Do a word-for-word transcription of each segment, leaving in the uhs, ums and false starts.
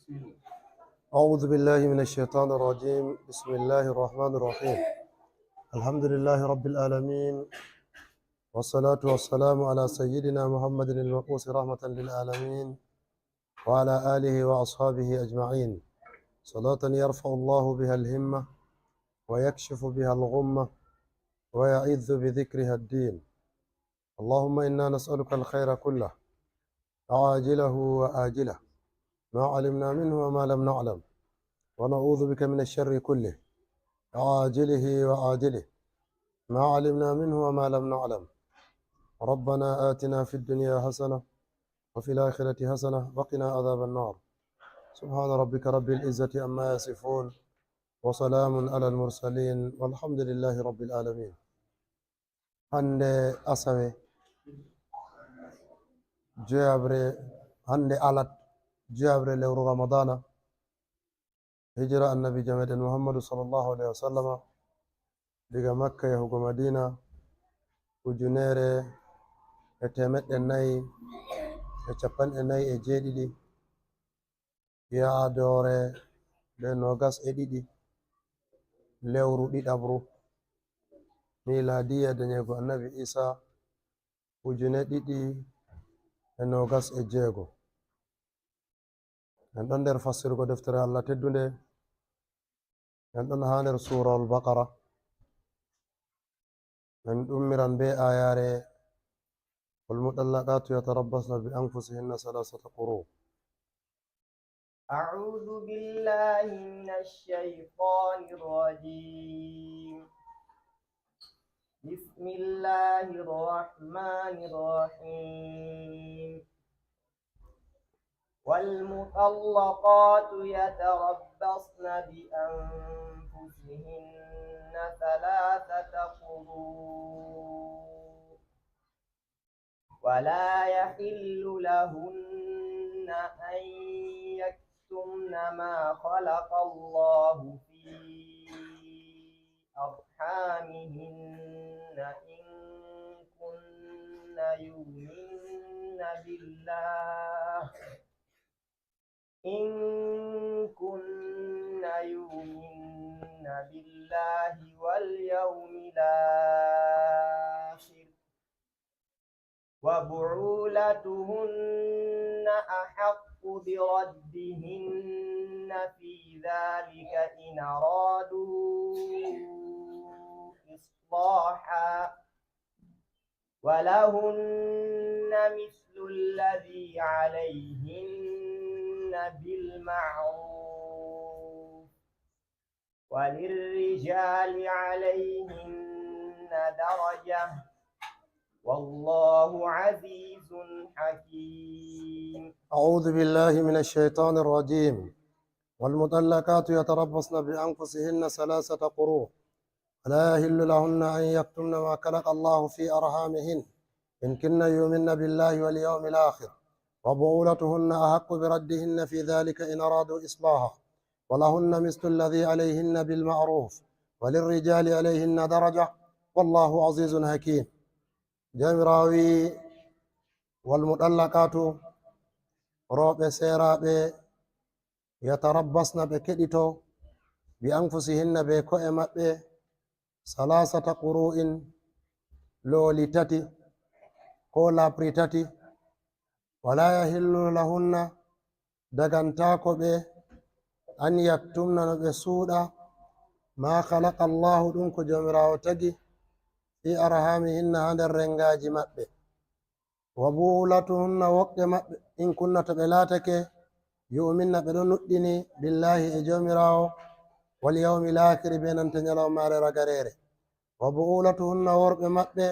أعوذ بالله من الشيطان الرجيم. بسم الله الرحمن الرحيم. الحمد لله رب العالمين. والصلاة والسلام على سيدنا محمد المبعوث رحمة للعالمين، وعلى آله وأصحابه أجمعين. صلاة يرفع الله بها الهمة، ويكشف بها الغمة، ويعز بذكرها الدين. اللهم إنا نسألك الخير كله، عاجله وآجله، ما علمنا منه وما لم نعلم، ونعوذ بك من الشر كله، عاجله وآجله، ما علمنا منه وما لم نعلم. ربنا آتنا في الدنيا حسنة، وفي الآخرة حسنة، وقنا عذاب النار. سبحان ربك رب العزة عما يصفون، وسلام على المرسلين، والحمد لله رب العالمين. Hannde asawe, joyaɓre, hannde alat, joyaɓre lewru Ramadana, hijira Annabiijo meɗen Muhammadu sallallahu alaihi wasallama, diga Makka yahugo Madina, ujunere e teemeɗɗe nayi e cappanɗe nayi e jeeɗiɗi, yaadoore nde noogas e ɗiɗi, lewru ɗiɗaɓru, miilaadiya, dañeego Annabi Iisa, ujune ɗiɗi e noogas e jeego. En ɗon nder fassirgo deftere Allah teddunde. En ɗon haa nder Suurawol Baqara. En ummiran bee aayaare: "والمطلقات يتربصن بأنفسهن ثلاثة قروء". أعوذ بالله من الشيطان الرجيم. بسم الله الرحمن الرحيم. والمطلقات يتربصن بأنفسهن ثلاثة قروء، ولا يحل لهن أن يكتمن ما خلق الله في أرحامهن إن كن يؤمن بالله، إن كن يؤمن بالله واليوم الآخر، وبعولتهن أحق بردهن في ذلك إن أرادوا إصلاحا، ولهن مثل الذي عليهن بالمعروف، وللرجال عليهن درجة، والله عزيز حكيم. أعوذ بالله من الشيطان الرجيم. والمطلقات يتربصن بأنفسهن ثلاثة قروء، ولا يحل لهن أن يكتمن ما خلق الله في أرحامهن إن كن يؤمن بالله واليوم الآخر، وبعولتهن أحق بردهن في ذلك إن أرادوا إصلاحا، ولهن مثل الذي عليهن بالمعروف، وللرجال عليهن درجة، والله عزيز حكيم. Jawmiraawo wi'i: "Wal muɗallaqaatu", rooɓe seeraaɓe, "yatarabbasna", ɓe keɗito, "bi anfusihinna", bee ko'e maɓɓe, "salaasata quru'in", looli tati, koo laapri tati, "walaa yahillu lahunna", dagantaako ɓe, "an yaktumna", no ɓe suuɗa, "maa khalaqa Allaahu", ɗum ko Jawmiraawo tagi, "fii arhaamihinna", haa nder renngaaji maɓɓe. "Wa bu'ulatuhunna", woɗɓe maɓɓe, "in kunna", to ɓe laatake, "yu'minna", ɓe ɗon nuɗɗini, "billaahi", e Jawmiraawo, "wal yawmil aakhiri", bee nanta nyalawmaare ragareere. "Wa bu'ulatuhunna", worɓe maɓɓe,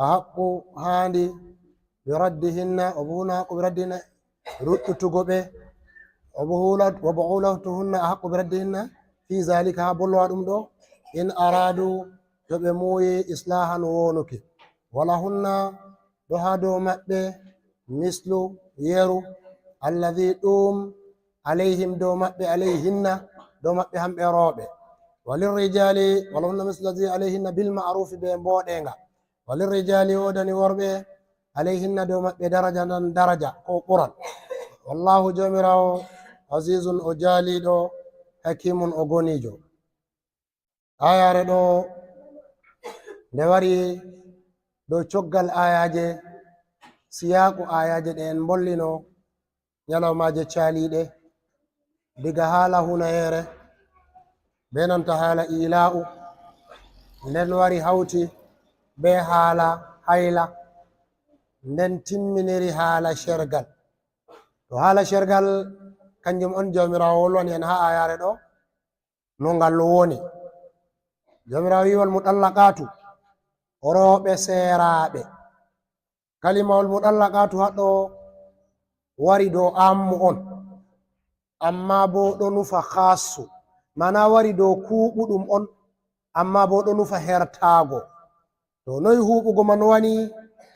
"ahaqqu", haandi, "bi raddihinna", o buuna haqqu "bi raddihinna", ruɗɗutugo ɓe. "Wa bu'ula-, wa bu'ulatuhunna ahaqqu bi raddihinna fii zaalika", haa bolwa ɗum ɗo, "in araadu", to ɓe muuyi, "islaahan", woonuki. "Wa lahunna", ɗo haa dow maɓɓe, "mislu", yeru, "alladhi", ɗum, "alayhim", dow maɓɓe, "alayhinna", dow maɓɓe hamɓe rooɓe. "Wa lirrijaali", "wa lahunna mislu alladhi alayhinna bil ma'ruufi", bee mbooɗeeŋga. "Wa lirrijaali", woodani worɓe, "alayhinna", dow maɓɓe, "darajatan", daraja, ko ɓural. "Wallaahu", Jawmiraawo, Azizun o jaaliiɗo, hakimun o goniijo. Aayaare ɗo nde wari dow coggal aayaaje, siyaaku aayaaje ɗe en mbollino ñalawmaaje caaliiɗe, diga haala hunayeere, bee nanta haala iila'u, nden wari hawti bee haala hayla, nden timminiri haala cergal. To haala cergal, kanjum on Jawmiraawo wolwani en haa aayaare ɗo, no ngal woni. Jawmiraawo wi'i, "Wal muɗallaqaatu," rooɓe seeraaɓe. Kalimawol muɗallaqaatu haɗo wari dow ammu on, ammaa boo ɗo nufa khassu, maana wari dow kuuɓuɗum on, ammaa boo ɗo nufa hertaago. To noy huuɓugo man wani?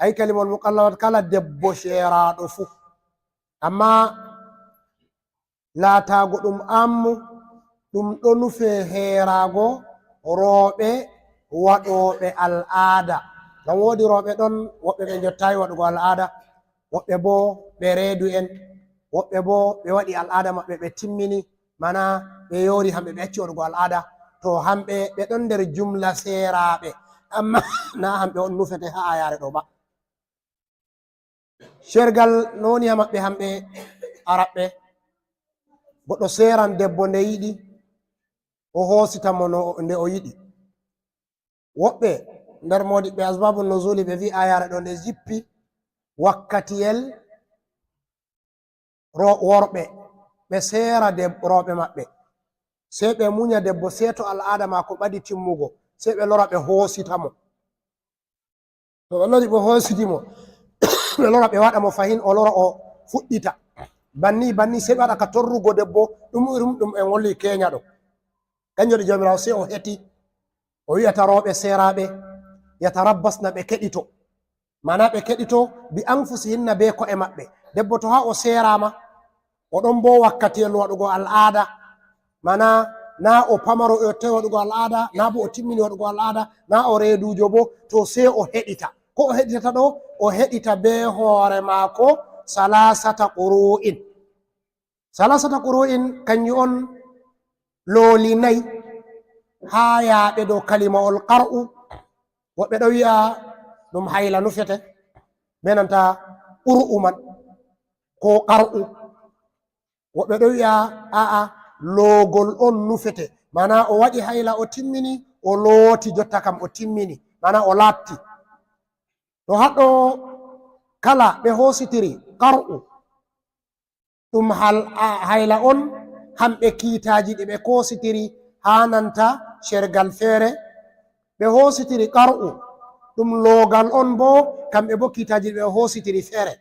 Ay kalimawol muɗallaqaatu kala debbo seeraaɗo fuu. Ammaa laataago ɗum ammu, ɗum ɗo nufe heeraago rooɓe waɗooɓe al'aada. Ngam woodi rooɓe ɗon, woɓɓe ɓe njottaay waɗugo al'aada, woɓɓe boo ɓe reedu'en, woɓɓe boo ɓe waɗi al'aada maɓɓe, ɓe timmini, mana ɓe yoori hamɓe, ɓe acci waɗugo al'aada. To hamɓe ɓe ɗon nder jumla seeraaɓe, ammaa naa hamɓe on nufete haa aayaare ɗo ba. Cergal no woni haa maɓɓe, hamɓe Araɓɓe. Goɗɗo seeran debbo nde yiɗi, o hoosita mo no, nde o yiɗi. Woɓɓe nder moodiɓɓe asbaabu nuzuli ɓe vi'i aayaare ɗo nde jippi wakkatiyel ro-, worɓe, ɓe seera deb-, rooɓe maɓɓe. Sey ɓe munya debbo, sey to al'aada maako ɓadi timmugo, sey ɓe lora ɓe hoosita mo. To ɓe lori ɓe hoositi mo, ɓe lora ɓe waɗa mo fahin, o lora o fuɗɗita. Banni, banni, sey ɓe waɗa ka torrugo debbo, ɗum irum ɗum en wolli keenya ɗo. Kanjum waɗi Jawmiraawo sey o heti, o wi'ata rooɓe seeraaɓe, "Yatarabbasna," ɓe keɗito. Maana ɓe keɗito, "bi anfusihinna," bee ko'e maɓɓe. Debbo to haa o seeraama, o ɗon boo wakkatiyel waɗugo al'aada, mana naa o pamaro o yottaay waɗugo al'aada, naa boo o timmini waɗugo al'aada, naa o reeduujo boo, to sey o heɗita. Ko o heɗitata ɗo? O heɗita bee hoore maako salaasata quru'in. Salaasata quru'in kanjum on looli nayi haa yaaɓe dow kalimawol qar'u. Woɓɓe ɗo wi'a ɗum hayla nufete, bee nanta qur'u man, koo qar'u. Woɓɓe ɗo wi'a, a'a, loogol on nufete. Maana o waɗi hayla, o timmini, o looti, jotta kam o timmini. Maana o laatti. To haɗo kala ɓe hoositiri qar'u, ɗum hal-, a, hayla on, hamɓe kiitaaji ɗi ɓe koositiri haa nanta cergal feere. Ɓe hoositiri qar'u, ɗum loogal on boo, kamɓe boo kiitaaji ɗi ɓe hoositiri feere.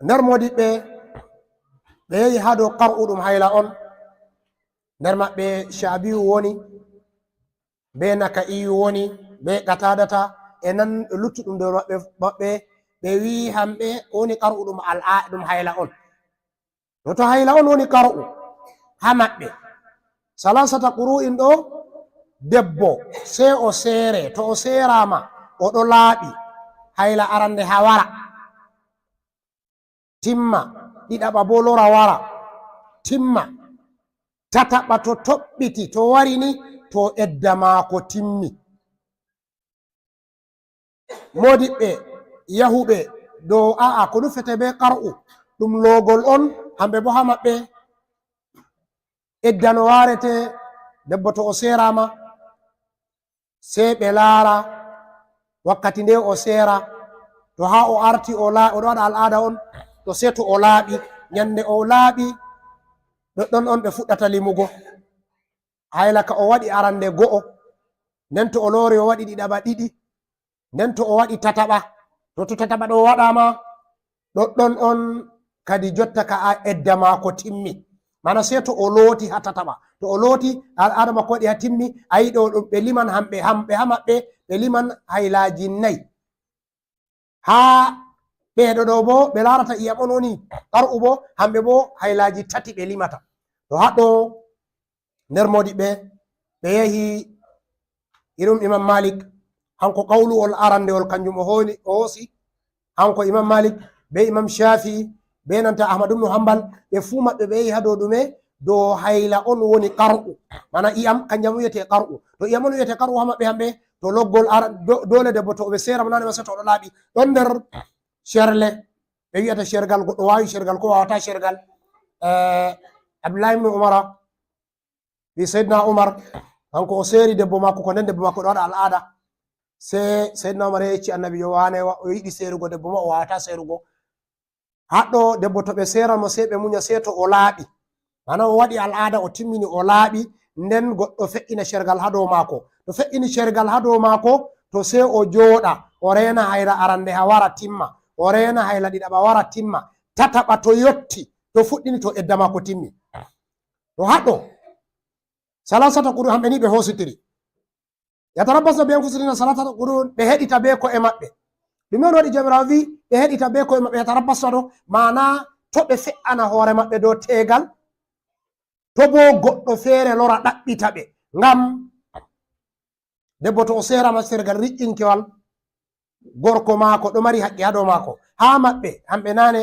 Nder moodiɓɓe, ɓe yehi haa dow qar'u ɗum hayla on. Nder maɓɓe Sha'biyu woni, bee Naka'iyu woni, bee Qataadata, e nan luttuɗum nder maɓɓe, maɓɓe, ɓe wi'i hamɓe ko woni qar'u ɗum al'a-, ɗum hayla on. To, to hayla on woni qar'u haa maɓɓe, salaasata quru'in ɗo, debbo sey o seere, to o seeraama, o ɗo laaɓi, hayla arande haa wara. Timma, ɗiɗaɓa boo lora wara, timma, tataɓa to toɓɓiti, to wari ni, to edda maako timmi. Moodiɓɓe yahuɓe dow a'a, ko nufete bee qar'u, ɗum loogol on, hamɓe boo haa maɓɓe, edda no waarete, debbo to o seeraama, sey ɓe laara wakkati nde o seera. To haa o arti, o la-, o ɗo waɗa al'aada on, to sey to o laaɓi. Nyande o laaɓi, ɗoɗɗon on ɓe fuɗɗata limugo. Hayla ka o waɗi arande go'o, nden to o loori o waɗi ɗiɗaɓa ɗiɗi, nden to o waɗi tataɓa, to, to tataɓa ɗo waɗaama, ɗoɗɗon on kadi jotta ka a-, edda maako timmi. Mana sey to o looti haa tataɓa. To o looti, al'aada maako waɗi haa timmi, a yiɗo ɗum ɓe liman hamɓe, hamɓe haa maɓɓe, ɓe liman haylaaji nayi. Haa ɓeeɗo ɗo boo, ɓe laarata iyam on woni qar'u boo, hamɓe boo haylaaji tati ɓe limata. To haɗo nder moodiɓɓe, ɓe yehi irum Imam Malik, hanko qawluwol arandewol kanjum o hooni, o hoosi, hanko Imam Malik bee Imam Shafi'i be nanta Ahmad ibnu Hambal, ɓe fuu maɓɓe ɓe yehi haa dow ɗume? Dow hayla on woni qar'u. Mana iyam, kanjam wiyete qar'u. To iyam on wiyete qar'u haa maɓɓe hamɓe, to loggol ara, do-, doole debbo to o ɓe seera mo nane ma, sey to o ɗo laaɓi. Ɗon nder sherle, ɓe wi'ata shergal, goɗɗo waawi shergal ko waawata shergal. Eh, Abdullahi ibnu Umara, wi Seydina Umar, kanko o seeri debbo maako, ko nden debbo maako ɗo waɗa al'aada. Sey Seydina Umar yecci Annabi yo wane wa-, o yiɗi seerugo debbo ma, o waawata seerugo. Haɗɗo debbo to ɓe seera mo, sey ɓe munya, sey to o laaɓi. Mana o waɗi al'aada, o timmini, o laaɓi, nden goɗɗo fe'ina shergal haa dow maako. To fe'ini shergal haa dow maako, to sey o jooɗa, o reena hayla arande haa wara timma, o reena hayla ɗiɗaɓa wara timma, tataɓa to yotti, to fuɗɗini, to edda maako timmi. To haɗɗo, salasata quru, hamɓe ni ɓe hoositiri. Yatarabbasna bi anfusihinna salasata quru, ɓe heɗita be ko'e maɓɓe. Ɗume on waɗi Jawmiraawo wi ɓe heɗita be ko'e maɓɓe? Yatarabbasna ɗo, maana to ɓe fe'ana hoore maɓɓe dow teegal, to bo goɗɗo feere lora ɗaɓɓita ɓe. Ngam debbo to o seerama seergal riƴƴinkewal, gorko maako ɗo mari haqqe haa dow maako. Haa maɓɓe, hamɓe nane,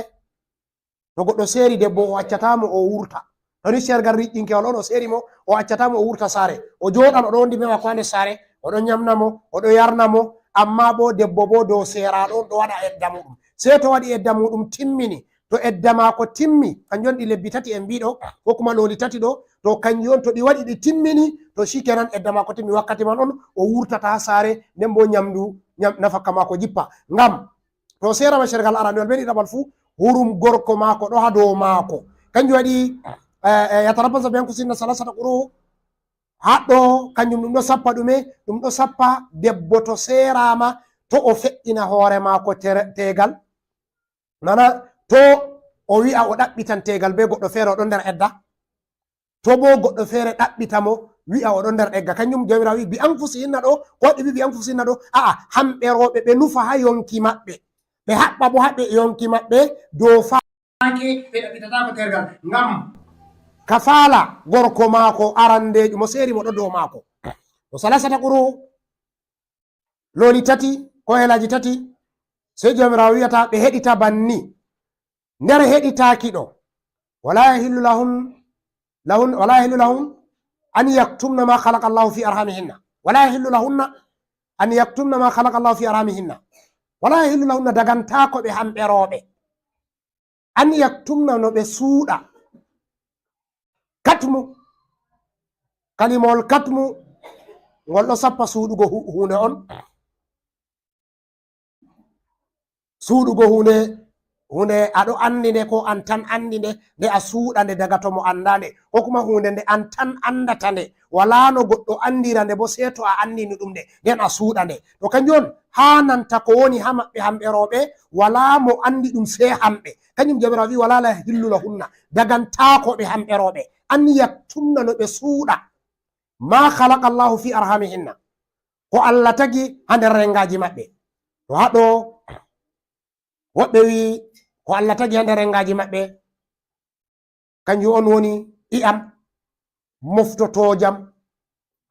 to goɗɗo seeri debbo, o accata mo o wurta. To ni seergal riƴƴinkewal on o seeri mo, o accata mo o wurta saare. O jooɗan, o ɗo wondi be maako haa nder saare, o ɗo nyamna mo, o ɗo yarna mo, amma bo debbo bo dow seeraaɗo on ɗo waɗa edda muɗum. Sey to waɗi edda muɗum timmini, to edda maako timmi, kanjum on ɗi lebbi tati en mbiɗo, ko kuma looli tati ɗo, to kanjum on to ɗi waɗi ɗi timmini, to shikenan edda maako timmi, wakkati man on o wurtata haa saare, nden bo nyamdu, nyam-, nafaka maako jippa. Ngam to seerama shergal arandewal be ɗiɗaɓal fuu, hurum gorko maako ɗo haa dow maako. Kanjum waɗi, eh, eh, yatarabbasna bi anfusihinna salasata quru, haɗɗo, kanjum ɗum ɗo sappa ɗume? Ɗum ɗo sappa debbo to seerama, to o fe'ina hoore maako tere-, teegal. Nana, to o wi'a o ɗaɓɓitan teegal be goɗɗo feere, o ɗon nder edda. To bo goɗɗo feere ɗaɓɓita mo, wi'a o ɗon nder edda. Kanjum Jawmiraawo wi bi anfusihinna ɗo, ko waɗi wi bi anfusihinna ɗo? A'a, hamɓe rooɓe ɓe nufa haa yonki maɓɓe. Ɓe haɓɓa bo haa ɓe yonki maɓɓe dow fa- ake ɓe ɗaɓɓitataako tergal, ngam kafaala gorko maako arandeejo mo seeri mo ɗo dow maako. To salasata quru, looli tati, ko helaaji tati, sey Jawmiraawo wi'ata ɓe heɗita banni. Nder heɗitaaki ɗo, wala yahillu lahun-, lahun-, wala yahillu lahun an yaktumna ma khalaqa Allahu fi arhamihinna. Wala yahillu lahunna an yaktumna ma khalaqa Allahu fi arhamihinna. Wala yahillu lahunna, dagantaako ɓe hamɓe rooɓe. An yaktumna, no ɓe suuɗa. Katmu, kalimawol katmu, ngol ɗo sappa suuɗugo hu-, huunde on. Suuɗugo huunde, huunde a ɗo anndi nde, ko an tan anndi nde, nde a suuɗa nde daga to mo anndaa nde, ko kuma huunde nde an tan anndata nde, walaa no goɗɗo anndira nde bo, sey to a anndini ɗum nde, nden a suuɗa nde. To kanjum on, haananta ko woni haa maɓɓe hamɓe rooɓe, walaa mo anndi ɗum sey hamɓe. Kanjum Jawmiraawo wi, "Wala yahillu lahunna," dagantaako ɓe hamɓe rooɓe, "an yaktumna," no ɓe suuɗa, "ma khalaqa Allahu fi arhamihinna," ko Allah tagi haa nder renngaaji maɓɓe. To haa ɗo, woɓɓe wi, ko Allah tagi haa nder renngaaji maɓɓe, kanjum on woni i'am moftotoojam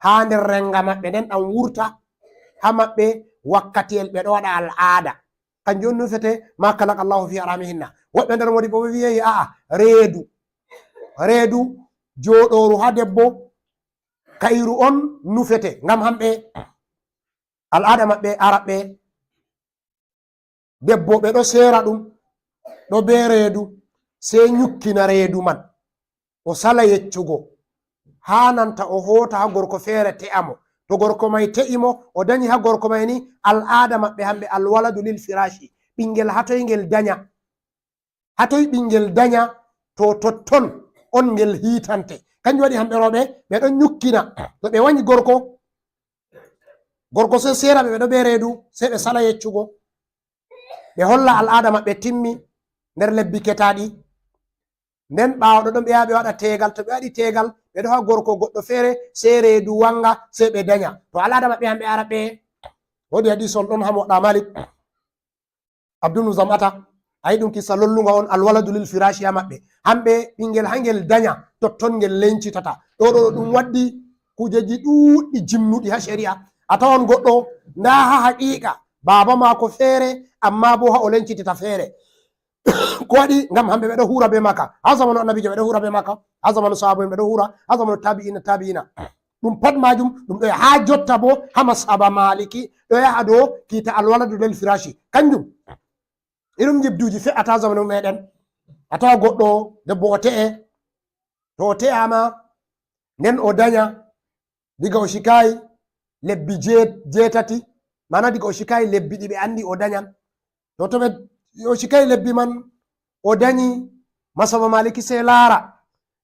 haa nder rennga maɓɓe, nden ɗam wurta haa maɓɓe wakkatiyel ɓe ɗo waɗa al'aada. Kanjum on nufete, "Ma khalaqa Allahu fi arhamihinna." Woɓɓe nder moodi bo ɓe wi'ay, a'a, reedu, reedu jooɗooru haa debbo, kayru on nufete, ngam hamɓe al'aada maɓɓe Arabɓe, debbo ɓe ɗo seera ɗum, ɗo be reedu, sey nyukkina reedu man, o sala yeccugo, haananta o hoota haa gorko feere te'a mo. To gorko may te'i mo, o danyi haa gorko may ni, al'aada maɓɓe hamɓe, "Alwaladu lil firashi," ɓinngel haa toy ngel danya. Haa toy ɓinngel danya, to totton on ngel hiitante. Kanjum waɗi hamɓe rooɓe, ɓe ɗon nyukkina. To ɓe wanyi gorko, gorko sey seera ɓe, ɓe ɗo be reedu, sey ɓe sala yeccugo. Ɓe holla al'aada maɓɓe timmi nder lebbi ketaaɗi. Nden ɓaawo ɗoɗɗon ɓe yaha ɓe waɗa teegal. To ɓe waɗi teegal, ɓe ɗo haa gorko goɗɗo feere, sey reedu wanga, sey ɓe danya. To al'aada maɓɓe hamɓe Arabɓe, woodi hadiis on ɗon haa Muwaɗɗa Maalik. Abdul Muzam'ata, a yi ɗum kissa lollunga on, "Alwaladu lil firashi" haa maɓɓe. Hamɓe ɓinngel haa ngel danya, totton ngel lencitata. Ɗo ɗo ɗum waddi kuujeji ɗuuɗɗi jimnuɗi haa shari'a. A tawan goɗɗo, ndaa haa haqiiqa, baaba maako feere, amma bo haa o lencitita feere. Ko waɗi? Ngam hamɓe ɓe ɗo huura be maka. Ha zamanu annabiijo ɓe ɗo huura be maka. Ha zamanu sahaaba en ɓe ɗo huura. Ha zamanu tabi'ina, tabi'ina. Ɗum pat majum, ɗum ɗo haa jotta bo, ha masaba Maliki, ɗo yaha dow kiita alwaladu lil firashi. Kanjum. Irin jibduji fe'ata zamanu meɗen. A tawa goɗɗo debbo o te'e. To o te'ama, nden o danya, diga o shikayi lebbi je-, jeetati, mana diga o shikayi lebbi ɗi ɓe andi o danyan. To, to ɓe, o shikayi lebbi man, o danyi, masaba Maliki sey laara.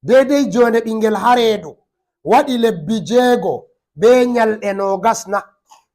Deydey jonde ɓingel ha reedu waɗi lebbi jeego be nyalɗe nogas na.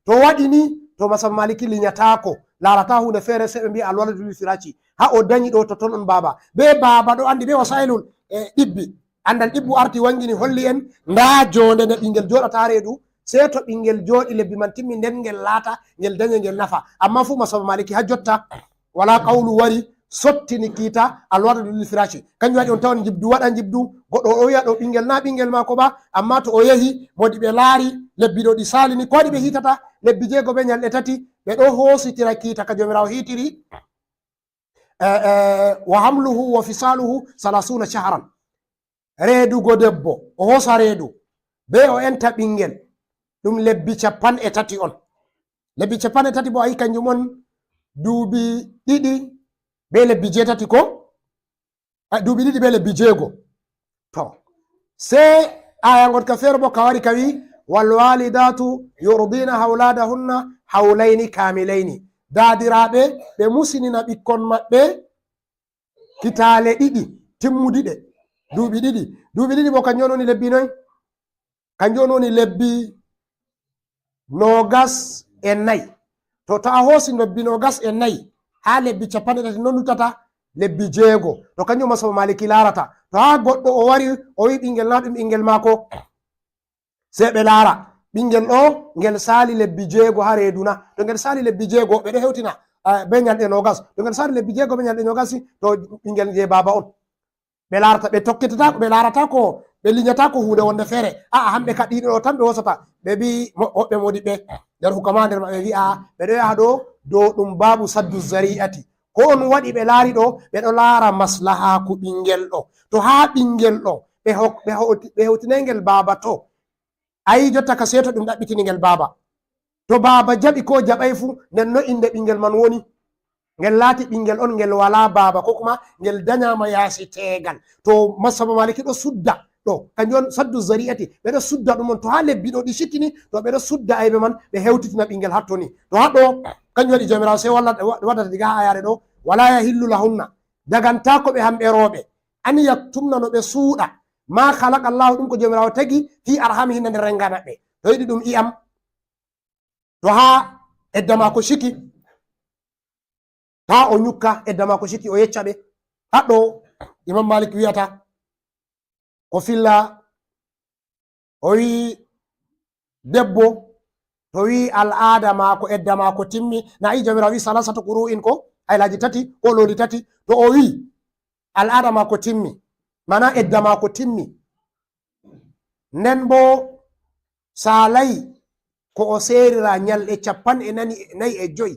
To waɗi ni, to masaba Maliki linyataako, laarata hunde feere, sey ɓe mbi'a alwaladu lil firashi. Ha o danyi ɗo, to ton on baaba. Be baaba ɗo andi be wasailul, e, ɗibbi. Andal ɗibbu arti wangini holli en, nda jonde nde ɓingel joɗata ha reedu, sey to ɓingel joɗi lebbi man timmi, nden ngel laata, ngel danya, ngel nafa. Amma fu masaba Maliki ha jotta, wala qawlu wari sottini kiita alwaladu lil firashi. Kanjum waɗi on tawan jibdu waɗa jibdu, goɗɗo o wi'a ɗo ɓingel na ɓingel maako ba, amma to o yehi, modi ɓe laari, lebbi ɗo ɗi salini, ko waɗi ɓe hitata, lebbi jeego be nyalɗe tati, ɓe ɗo hositira kiita ka Jawmiraawo hitiri, eh, eh, wa hamluhu wa fisaluhu salasuna shahran. Reedugo debbo, o hosa reedu, be o enta ɓingel, ɗum lebbi cappan e tati on. Lebbi cappan e tati bo, a yi, kanjum on duubi ɗiɗi be lebbi jeetati ko? A, duubi ɗiɗi be lebbi jeego. To, sey aya ngon ka feere bo ka wari ka wi, "Wal walidatu yurdina hawladahunna hawlayni kamilayni." Daadiraaɓe, ɓe musinina ɓikkon maɓɓe kitaale ɗiɗi timmudiɗe, duuɓi ɗiɗi. Duuɓi ɗiɗi bo kanjum on woni lebbi noy? Kanjum on woni lebbi nogas e nayi. To, to a hoosi lebbi nogas e nayi, haa lebbi cappanɗe tati non luttata lebbi jeego. To, kanjum masaba Maliki laarata. To, haa goɗɗo o wari, o wi' ɓingel na ɗum ɓingel maako. Sey ɓe laara, ɓingel ɗo, ngel saali lebbi jeego haa reedu na. To ngel saali lebbi jeego, ɓe ɗo hewtina, eh, be nyalɗe nogas. To ngel saali lebbi jeego be nyalɗe nogas, to ɓingel je baaba on. Ɓe laarata, ɓe tokkitata, ɓe laarata ko, ɓe linyata ko huunde wonde feere. A'a, hamɓe ka ɗiɗo ɗo tan ɓe hosata. Ɓe mbi mo-, woɓɓe modiɓɓe nder hukama nder maɓɓe wi'a, ɓe ɗo yaha ɗo, dow ɗum baabu saddu zari'ati. Ko on waɗi ɓe laari ɗo, ɓe ɗo laara maslahaaku ɓingel ɗo. To haa ɓingel ɗo, ɓe hok-, ɓe hewti-, ɓe hewtinay ngel baaba to. Ayi, jotta ka seeto ɗum ɗaɓɓitini ngel baaba. To baaba jaɓi ko jaɓay fu, nden no innde ɓingel man woni? Ngel laati ɓingel on ngel walaa baaba, ko kuma ngel danyaama yaasi teegal. To masaba Maliki ɗo sudda ɗo, kanjum on saddu zari'ati, ɓe ɗo sudda ɗum on. To haa lebbi ɗo ɗi cikkini, to ɓe ɗo sudda aybe man, ɓe hewtitina ɓingel hatto ni. To haa ɗo, kanjum waɗi Jawmiraawo sey walla-, wa-, waddata diga haa ayaare ɗo, "Wala yahillu lahunna." Dagantaako ɓe hamɓe rooɓe. An yaktumna, no ɓe suuɗa. Ma khalaqa Allahu, ɗum ko Jawmiraawo tagi, fi arhamihinna nder renga maɓɓe. To yiɗi ɗum i'am, to haa edda maako ciki, taa o nyukka edda maako ciki, o yecca ɓe. Haɗɗo Imam Malik wi'ata, ko filla, o wi debbo, to wi al'aada maako, edda maako timmi, na i Jawmiraawo wi salasatu quru'in ko, haylaaji tati, ko looli tati, to o wi al'aada maako timmi, mana edda maako timmi, nden bo saalay ko o seerira nyalɗe cappanɗe nani-, nayi e joy,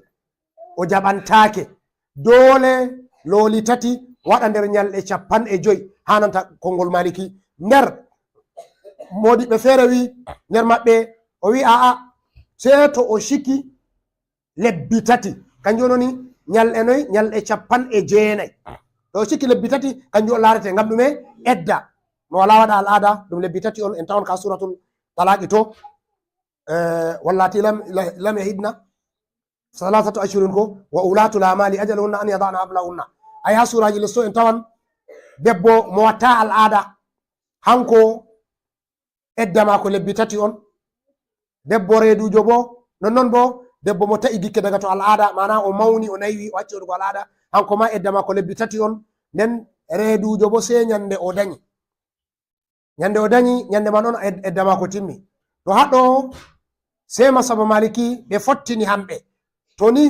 o jaɓantaake. Doole looli tati waɗa nder nyalɗe cappanɗe joy, haananta konngol Maliki. Nder moodiɓɓe feere wi, nder maɓɓe, o wi, a'a, sey to o ciki lebbi tati. Kanjum woni nyalɗe noy? Nyalɗe cappanɗe jeenayi. To o ciki lebbi tati, kanjum o laarete. Ngam ɗume? Edda. Mo walaa waɗa al'aada, ɗum lebbi tati on, en tawan ka Suratul Talaqi to. Eh, wallati lam, la-, lam yahidna salasatu ashhurin ko, wa ulatul ahmali ajaluhunna an yada'na hamlahunna. Ay, ha suraaji lesto en tawan debbo mo watta al'aada, hanko edda maako lebbi tati on. Debbo reedujo bo, nonnon bo, debbo mo ta'i gikke daga to al'aada, maana o mawni, o naywi, o acci waɗugo al'aada, hanko ma edda maako lebbi tati on. Nden reedujo bo sey nyande o danyi. Nyande o danyi, nyande man on ed-, edda maako timmi. To haɗɗo, sey masaba Maliki ɓe fottini hamɓe. To ni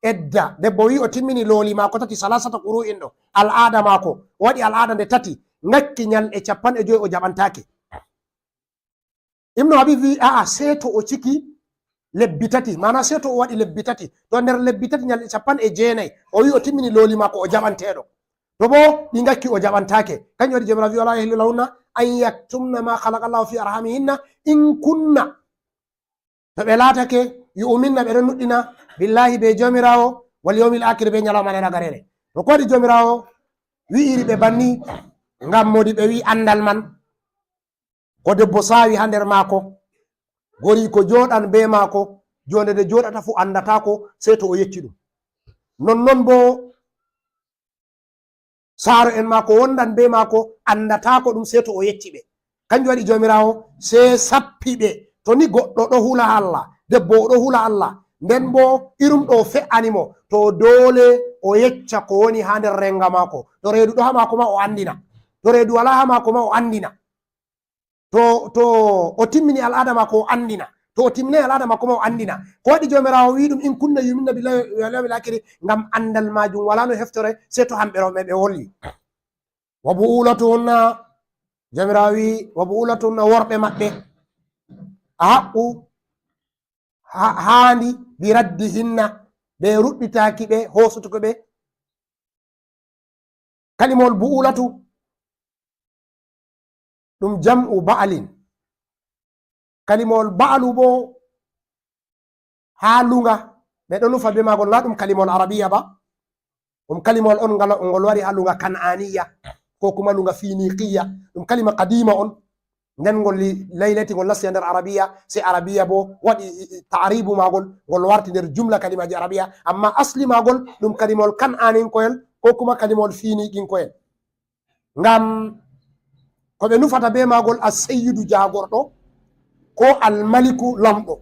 edda, debbo wi o timmini looli maako tati, salasata quru'in ɗo, al'aada maako, o waɗi al'aada nde tati, ngakki nyalɗe cappanɗe joy o jaɓantaake. Ibnu Habib wi, a'a, sey to o ciki lebbi tati, maana sey to o waɗi lebbi tati. To nder lebbi tati, ñalɗi capanɗe jeenayi, o wi'i o timmini looli maako, o jaɓanteeɗo. To bo ɗi ngakki, o jaɓantaake. Kanjum waɗi Jawmiraawo wi'i, "Wala yahillu lahunna an yaktumna ma khalaqa Allahu fi arhamihinna in kunna." To ɓe laatake, yu'minna, ɓe ɗon nuɗɗina, billahi, be Jawmiraawo, wal yawmil akhir, be ñalawma laagarere. To ko waɗi Jawmiraawo wi'iri ɓe banni? Ngam moodi ɓe wi'i andal man, ko debbo saawi haa nder maako, goriiko jooɗan be maako, joonde nde jooɗata fuu andataako, sey to o yecci ɗum. Nonnon bo saaro'en maako wondan be maako, andataako ɗum sey to o yecci ɓe. Kanjum waɗi Jawmiraawo sey sappi ɓe. To ni goɗɗo ɗo hula Allah, debbo o ɗo hula Allah, nden bo irum ɗo fe'ani mo, to doole o yecca ko woni haa nder renga maako. To reedu ɗo haa maako ma, o andina. To reedu walaa haa maako ma, o andina. To, to o timmini al'aada maako, o andina. To o timminay al'aada maako ma, o andina. Ko waɗi Jawmiraawo wi'i ɗum, "In kunna yu'minna billahi wal yawmil akhiri," ngam andal maajum walaa no heftore, sey to hamɓe rewɓe ɓe wolwi. "Wa bu'ulatuhunna," Jawmiraawo wi'i, "wa bu'ulatuhunna," worɓe maɓɓe, "ahaqqu," ha-, haandi, "bi raddihinna," be ruɗɗitaaki ɓe, hoosutugo ɓe. Kalimawol bu'ulatu, ɗum jam'u ba'alin. Kalimawol ba'alu bo, haa luŋga, ɓe ɗon nufa be maagol, na ɗum kalimawol Arabiya ba. Ɗum kalimawol on ngal, ngol wari haa luŋga Kan'aniya, ko kuma luŋga Finiqiya. Ɗum kalima qadima on. Nden ngol li-, laylati ngol nasti nder Arabiya, sey Arabiya bo waɗi i, i, ta'ribu maagol, ngol warti nder jumla kalimaaji Arabiya. Amma asli maagol, ɗum kalimawol Kan'aninko'en, ko kuma kalimawol Finiqinko'en. Ngam ko ɓe nufata be maagol, "As-Sayyidu," jaagorɗo, ko "Al-Maliku," laamɗo.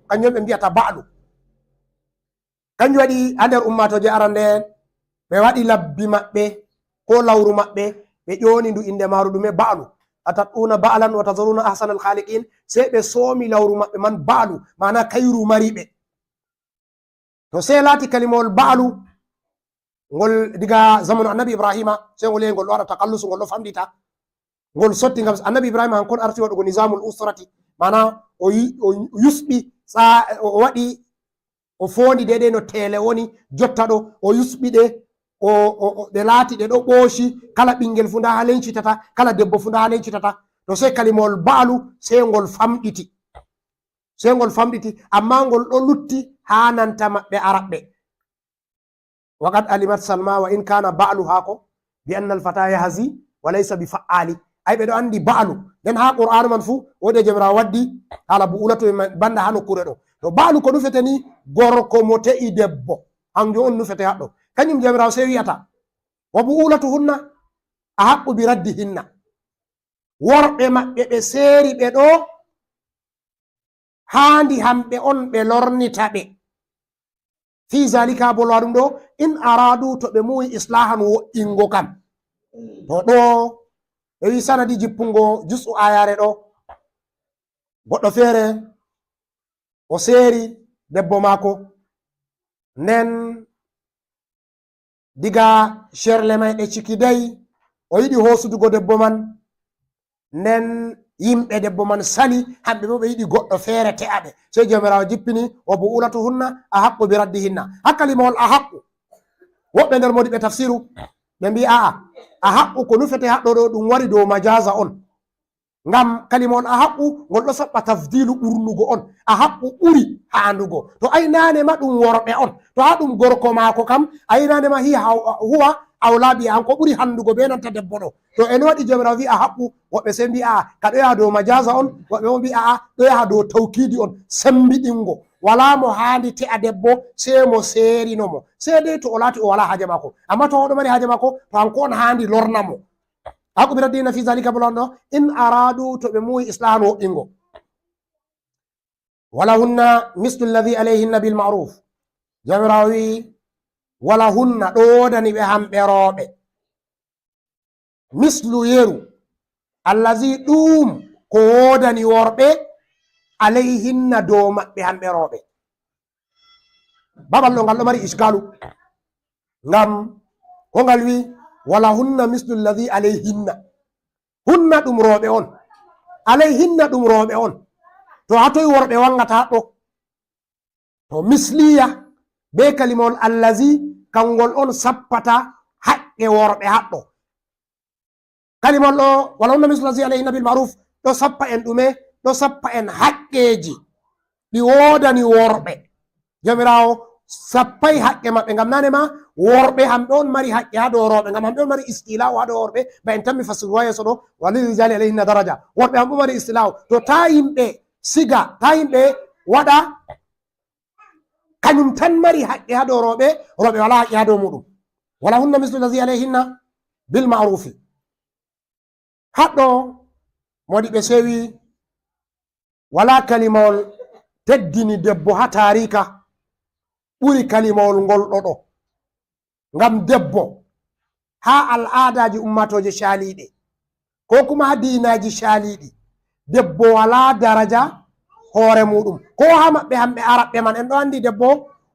Kanjum ɓe mbi'ata ba'lu. Kanjum waɗi haa nder ummaatooje arande en, ɓe waɗi labbi maɓɓe, ko lawru maɓɓe, ɓe ƴooni ndu innde maaru ɗume? Ba'lu. "Atat'una ba'lan wa tazaruna ahsanal khaliqin." Sey ɓe soomi lawru maɓɓe man ba'lu, maana kayru mari ɓe. To sey laati kalimawol ba'lu, ngol diga zamanu Annabi Ibrahima, sey ngol yehi ngol ɗo waɗa takallusu, ngol ɗo famɗita. Ngol sotti ngam Annabi Ibrahima hankon arti waɗugo nizamul usrati, maana o yu-, o yusɓi sa-, o waɗi, o foondi deydey no teele woni jotta ɗo, o yusɓi ɗe, o, o, o, ɗe laati ɗe ɗo ɓooci, kala ɓingel fu ndaa haa lencitata, kala debbo fu ndaa haa lencitata. To sey kalimawol ba'lu, sey ngol famɗiti. Sey ngol famɗiti, ammaa ngol ɗo lutti haa nanta maɓɓe Araɓɓe. "Wa qad alimat Salma wa in kana ba'luha ko bi anna al-fata yahzi wa laysa bi fa'ali." Ay, ɓe ɗo anndi ba'lu. Nden haa Qur'aanu man fuu, woodi e Jawmiraawo waddi haala bu'ulatu e man banda haa nokkuure ɗo. To ba'lu ko nufete ni, gorko mo te'i debbo. Hanjum on nufete haɗɗo. Kanjum Jawmiraawo sey wi'ata, "Wa bu'ulatuhunna ahaqqu bi raddihinna." Worɓe maɓɓe ɓe seeri ɓe ɗo, haandi hamɓe on ɓe lornita ɓe. Fi zalika, bolo ɗum ɗo, in aradu, to ɓe muuyi islahan, wo'ingo kam. To ɗo, ɓe wi sanadi jippungo juz'u ayare ɗo. Goɗɗo feere, o seeri debbo maako. Nden diga sherle may ɗe cikiday, o yiɗi hoosudugo debbo man. Nden yimɓe debbo man sali, hamɓe bo ɓe yiɗi goɗɗo feere te'a ɓe. Sey Jawmiraawo jippini, "Wa bu'ulatuhunna ahaqqu bi raddihinna." Haa kalimawol ahaqqu, woɓɓe nder moodiɓɓe tafsiru, ɓe mbi'i, "A'a, ahaqqu ko nufete haɗɗo ɗo, ɗum wari dow majaza on." Ngam kalimawol ahaqqu, ngol ɗo saɓɓa tafdilu, ɓurnugo on. Ahaqqu ɓuri haandugo. To aynane ma ɗum worɓe on. To haa ɗum gorko maako kam, aynane ma hi haw-, huwa awla bi an, ko ɓuri handugo be nanta debbo ɗo. To en waɗi Jawmiraawo wi'a haqqu, woɓɓe sey mbi'a, "A'a, ka ɗo yaha dow majaza on," woɓɓe bo mbi'a, "A'a, ɗo yaha dow tawkidi on, sembiɗingo. Walaa mo haandi te'a debbo, sey mo seerino mo. Sey dey to o laati o walaa haaje maako. Amma to o ɗo mari haaje maako, to hanko on haandi lorna mo." Haqqu bi raddihinna fi zalika, bolo ɗo, in aradu, to ɓe muuyi islahan, wo'ingo. "Walahunna mislu alladhi alayhinna bil ma'ruf." Jawmiraawo wi'i, "Walahunna," ɗo woodani ɓe hamɓe rooɓe, "mislu, yeru, alladhi, ɗum ko woodani worɓe, alayhinna, dow maɓɓe hamɓe rooɓe." Babal ɗo ngal ɗo mari iskalu. Ngam ko ngal wi, "Walahunna mislu alladhi alayhinna." Hunna ɗum rooɓe on. Alayhinna ɗum rooɓe on. To haa toy worɓe wangata ɗo? To misliya be kalimawol allazi, kangol on sappata haqqe worɓe haɗɗo. Kalimawol ɗo, "Walahunna mislu allazi alayhinna bil ma'ruf," ɗo sappa en ɗume? Ɗo sappa en haqqeeji ɗi woodani worɓe. Jawmiraawo sappay haqqe maɓɓe, ngam nane ma worɓe hamɓe on mari haqqe haa dow rewɓe, ngam hamɓe on mari istila'u haa dow worɓe, ba en tammi fasirwa yeeso ɗo, "Walil rijali alayhinna daraja." Worɓe hamɓe on mari istila'u. To taa yimɓe siga, taa yimɓe waɗa kanyum tan mari haqqe haa dow rewɓe, rewɓe walaa haqqe haa dow muuɗum. "Walahunna mislu allazi alayhinna bil ma'rufi." Haɗɗo, modi ɓe sewi, walaa kalimawol teddini debbo haa taariika ɓuri kalimawol ngol ɗo ɗo. Ngam debbo, haa al'aadaaji ummaatooje caaliiɗe, ko kuma haa diinaaji caaliiɗi, debbo walaa daraja hoore muuɗum. Ko haa maɓɓe hamɓe Arabɓe man, en ɗo anndi debbo,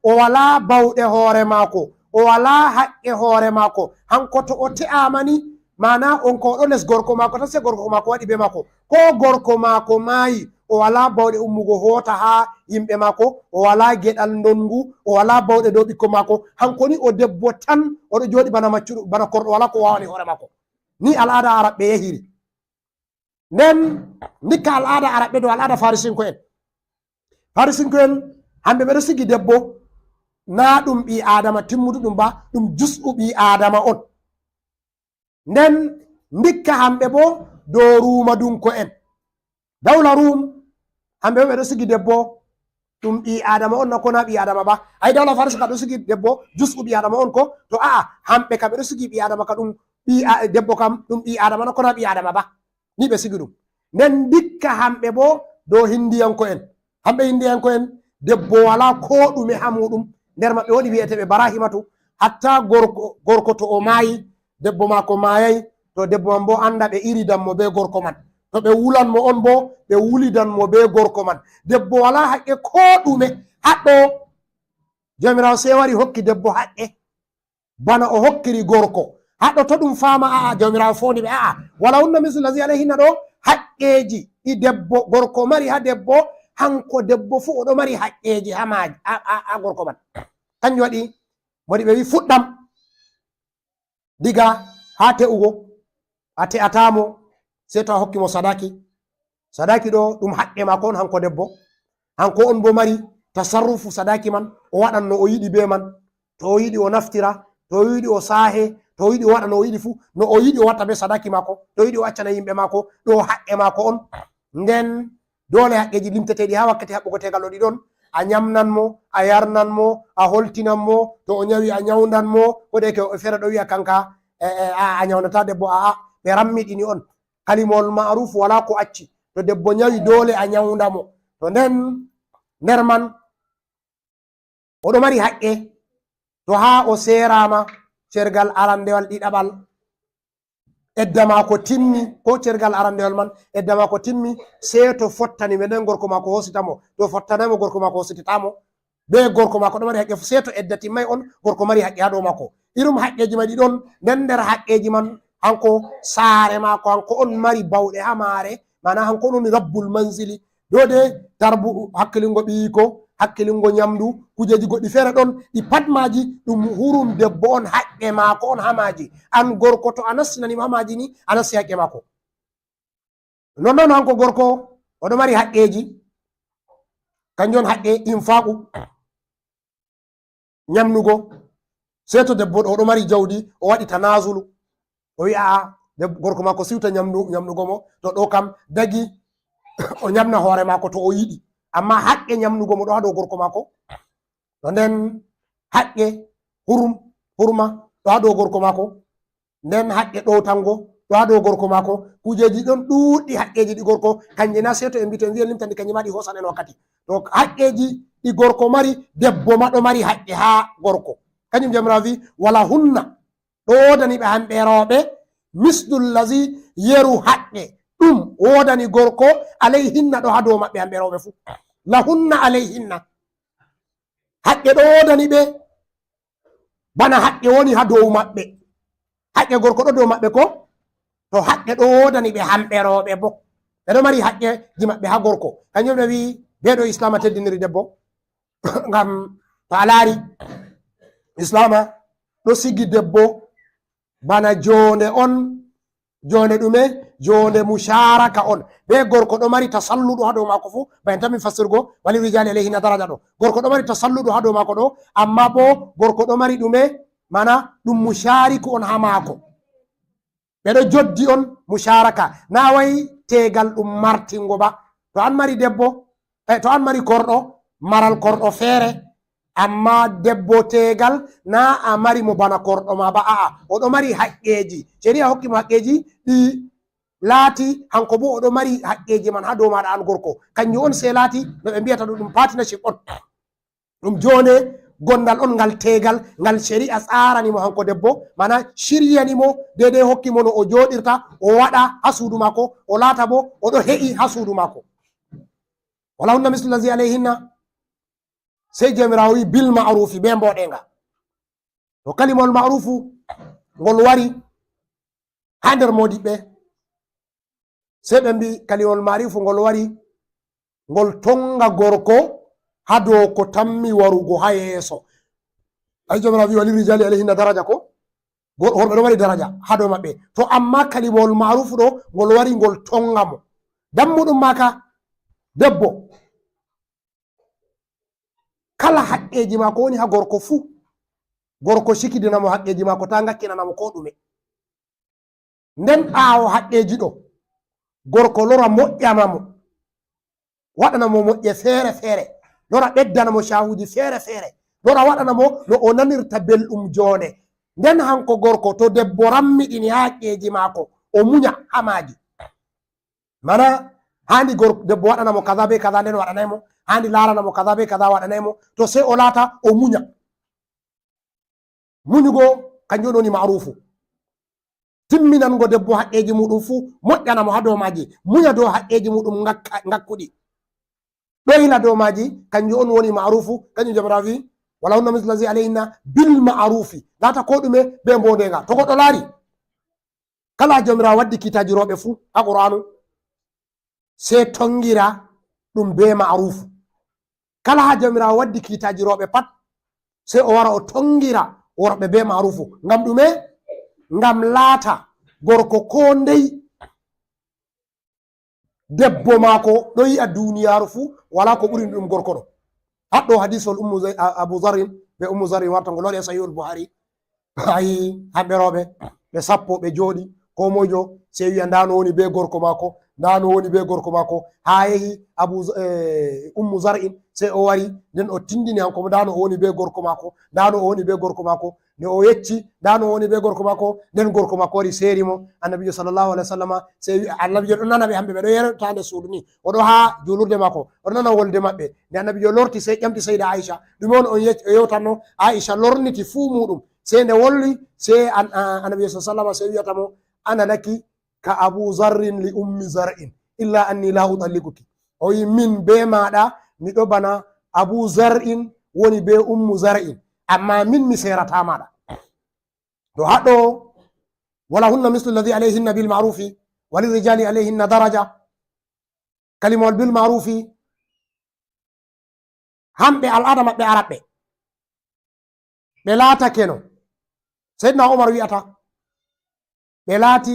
o walaa bawɗe hoore maako, o walaa haqqe hoore maako. Hanko to o te'aama ni, maana on ko o ɗo les gorko maako tan, sey gorko maako waɗi bee maako. Ko gorko maako maayi, o walaa bawɗe ummugo hoota haa yimɓe maako, o walaa geɗal ndonngu, o walaa bawɗe dow ɓikkon maako. Hanko ni o debbo tan, o ɗo jooɗi bana maccuɗo, bana korɗo, walaa ko waawani hoore maako. Ni al'aada Arabɓe yahiri. Nden ndikka al'aada Arabɓe dow al'aada Farisinko'en. Farisinko'en, hamɓe ɓe ɗo sigi debbo, naa ɗum ɓii Aadama timmuduɗum ba, ɗum jus'u ɓii Aadama on. Nden ndikka hamɓe bo dow Ruumadunko'en. Dawla Ruum, hamɓe bo ɓe ɗo sigi debbo, ɗum ɓii Aadama on na ko naa ɓii Aadama ba? Ay, dawla Faris ka ɗo sigi debbo, jus'u ɓii Aadama on ko? To a'a, hamɓe ka ɓe ɗo sigi ɓii Aadama ka ɗum ɓii A-, debbo kam ɗum ɓii Aadama na ko naa ɓii Aadama ba? Ni ɓe sigi ɗum. Nden ndikka hamɓe bo dow Hindiyanko'en. Hamɓe Hindiyanko'en, debbo walaa ko ɗume haa muuɗum. Nder maɓɓe woodi wi'eteeɓe Barahimatu. Hatta gorko, gorko to o maayi, debbo maako maayay, to debbo man bo annda ɓe iridan mo bee gorko man. To ɓe wulan mo on bo, ɓe wulidan mo bee gorko man. Debbo walaa haqqe ko ɗume. Haɗɗo, Jawmiraawo sey wari hokki debbo haqqe bana o hokkiri gorko. Haɗɗo to ɗum faama, a'a, Jawmiraawo foondi ɓe, a'a. Walahunna mislu allazi alayhinna ɗo, haqqeeji ɗi debbo, gorko mari haa debbo, hanko debbo fuu o ɗo mari haqqeeji haa maaji, haa, haa, haa gorko man. Kanjum waɗi, modi ɓe wi fuɗɗam, diga haa te'ugo, a te'ataa mo, sey to a hokki mo sadaaki. Sadaaki ɗo, ɗum haqqe maako on, hanko debbo. Hanko on bo mari tasarrufu sadaaki man, o waɗan no o yiɗi bee man. To o yiɗi o naftira, to o yiɗi o saahe, to o yiɗi o waɗa no o yiɗi fuu, no o yiɗi o watta bee sadaaki maako, to o yiɗi o accana yimɓe maako, ɗo haqqe maako on. Nden doole haqqeeji limteteeɗi haa wakkati haɓɓugo teegal ɗo ɗi ɗon. A nyamnan mo, a yarnan mo, a holtinan mo, to o nyawi a nyawndan mo, ko de ke woɓɓe feere ɗo wi'a kanka, e, e, a, a nyawndataa debbo, a'a, ɓe rammiɗini on. Kalimawol ma'ruf walaa ko acci. To debbo nyawi, doole a nyawnda mo. To nden, nder man, o ɗo mari haqqe. To haa o seeraama, cergal arandewal, ɗiɗaɓal, edda maako timmi, ko cergal arandewal man, edda maako timmi, sey to fottani mo, nden gorko maako hoosita mo. To fottanaay mo, gorko maako hoositataa mo. Bee gorko maako ɗo mari haqqe fuu, sey to edda timmay on, gorko mari haqqe haa dow maako. Irum haqqeeji man ɗi ɗon, nden nder haqqeeji man, hanko saare maako, hanko on mari bawɗe haa maare, maana hanko on woni rabbul manzili. Ɗo de tarbu, hakkilingo ɓiyiiko, hakkilingo nyamdu, kujeeji goɗɗi feere ɗon, ɗi pat maaji ɗum hurum debbo on, haqqe maako on haa maaji. An gorko, to a nastinani mo haa maaji ni, a nasti haqqe maako. Nonnon hanko gorko, o ɗo mari haqqeeji, kanjum on haqqe infaqu, nyamnugo. Sey to debbo ɗo, o ɗo mari jawdi, o waɗi tanazulu. O wi'a, a'a, deb-, gorko maako siwta nyamnu-, nyamnugo mo, to ɗo kam dagi, o nyamna hoore maako to o yiɗi. Amma haqqe nyamnugo mo ɗo haa dow gorko maako. To nden haqqe hurum-, hurma ɗo haa dow gorko maako. Nden haqqe ɗowtango ɗo haa dow gorko maako. Kujeeji ɗon ɗuuɗɗi, haqqeeji ɗi gorko, kanje na sey to en mbi to en mbi en limtani, kanje ma ɗi hoosan en wakkati. To haqqeeji ɗi gorko mari, debbo ma ɗo mari haqqe haa gorko. Kanjum Jawmiraawo wi, "Walahunna," ɗo woodani ɓe hamɓe rewɓe, "mislu llazi," yeru haqqe ɗum woodani gorko, "alayhinna," ɗo haa dow maɓɓe hamɓe rewɓe fuu. "Lahunna alayhinna." Haqqe ɗo woodani ɓe, bana haqqe woni haa dow maɓɓe. Haqqe gorko ɗo dow maɓɓe ko? To haqqe ɗo woodani ɓe hamɓe rewɓe bo. Ɓe ɗo mari haqqeeji maɓɓe haa gorko. Kanjum ɓe wi'i, bee ɗo Islaama teddiniri debbo. Ngam to a laari, Islaama ɗo sigi debbo bana joonde on, joonde ɗume? Joonde musharaka on. Be gorko ɗo mari tasalludu haa dow maako fu, ba en tammi fastirgo, wali rijali alayhinna daraja ɗo. Gorko ɗo mari tasalludu haa dow maako ɗo, amma bo gorko ɗo mari ɗume? Mana ɗum mushariku on haa maako. Ɓe ɗo joddi on musharaka. Na wayi teegal ɗum martingo ba. To an mari debbo, eh, to an mari korɗo, maral korɗo feere, amma debbo teegal na a mari mo bana korɗo ma ba. A'a, o ɗo mari haqqeeji. Shari'a hokki mo haqqeeji ɗi laati, hanko bo o ɗo mari haqqeeji man haa dow maaɗa an gorko. Kanjum on sey laati no ɓe mbiyata ɗum, ɗum partnership on. Ɗum joonde gondal on ngal teegal, ngal shari'a tsaarani mo hanko debbo, mana shiryani mo, deydey hokki mo no o jooɗirta, o waɗa haa suudu maako, o laata bo o ɗo he'i haa suudu maako. Walahunna mislu llazi alayhinna, sey Jawmiraawo wi'i, bil ma'rufi, be mbooɗeeŋga. To kalimawol ma'rufu ngol wari haa nder moodiɓɓe, sey ɓe mbi kalimawol ma'rufu ngol wari, ngol tonga gorko haa dow ko tammi warugo haa yeeso. Ay, Jawmiraawo wi, "Wali rijali alayhinna daraja," ko? Gor-, worɓe ɗo mari daraja haa dow maɓɓe. To amma kalimawol ma'rufu ɗo, ngol wari ngol tonga mo. Dammuɗum maaka, debbo. Kala haqqeeji maako woni haa gorko fuu, gorko cikidina mo haqqeeji maako, taa ngakkinana mo koo ɗume. Nden ɓaawo haqqeeji ɗo, gorko lora moƴƴana mo, waɗana mo moƴƴe feere-feere, lora ɓeddana mo caahuuji feere-feere, lora waɗana mo no o nanirta belɗum joonde. Nden hanko gorko, to debbo rammiɗini haqqeeji maako, o munya haa maaji. Mana, haandi gor-, debbo waɗana mo kaza be kaza, nden waɗanay mo. Haandi laarana mo kaza be kaza, waɗanay mo. To sey o laata, o munya. Munyugo, kanjum woni ma'rufu. Timminango debbo haqqeeji muuɗum fuu, moƴƴana mo haa dow maaji. Munya dow haqqeeji muuɗum ngakka-, ngakkuɗi. Ɗoyna dow maaji, kanjum on woni ma'rufu, kanjum Jawmiraawo wi, "Walahunna mislu llazi alayhinna bil ma'rufi." Laata koo ɗume bee mboodeenga. To goɗɗo laari, kala haa Jawmiraawo waddi kiitaaji rooɓe fuu haa Qur'aanu, sey tongira ɗum bee ma'rufu. Kala haa Jawmiraawo waddi kiitaaji rooɓe pat, sey o wara o tongira worɓe bee ma'rufu. Ngam ɗume? Ngam laata gorko koo ndey debbo maako ɗo yi'a duniyaaru fuu, walaa ko ɓuri ɗum gorko ɗo. Haɗɗo hadiisol Ummu Zay-, a-, Abu Zarrin be Ummu Zarrin warta ngol waɗi haa Sahihul Buhari. Ayi, hamɓe rooɓe, ɓe sappo ɓe jooɗi, koo moyjo sey wi'a, "Ndaa no woni bee gorko maako, ndaa no woni bee gorko maako." Haa yehi Abu Z-, eh, Ummu Zar'in, sey o wari, nden o tindini hanko mo, "Ndaa no o woni bee gorko maako, ndaa no o woni bee gorko maako." Nde o yecci, "Ndaa no o woni bee gorko maako," nden gorko maako wari seeri mo. Annabiijo sallallahu alaihi wasallama, sey wi'a, Annabiijo ɗon nana ɓe hamɓe, ɓe ɗo yeewta nder suudu ni. O ɗo haa juulurde maako, o ɗo nana wolde maɓɓe. Nde Annabiijo lorti, sey ƴamti Sayda Aisha, "Ɗume on, on yec-, o yewtanno?" Aisha lorniti fuu muuɗum. Sey nde wolwi, sey an-, a-, Annabi sallallahu alaihi wasallam sey wi'ata mo, "Ana laki ka Abu Zarrin li Ummi Zar'in, illa anni la utalliquki." O wi, "Min be maaɗa, miɗo bana Abu Zar'in woni be Ummu Zar'in, amma min mi seerata maaɗa." To haɗɗo, "Walahunna mislu alladhi alayhinna bil ma'rufi, walirrijali alayhinna daraja." Kalimawol bil ma'rufi, hamɓe al'aada maɓɓe Arabɓe, ɓe laatakeno. Seydina Umar wi'ata, ɓe laati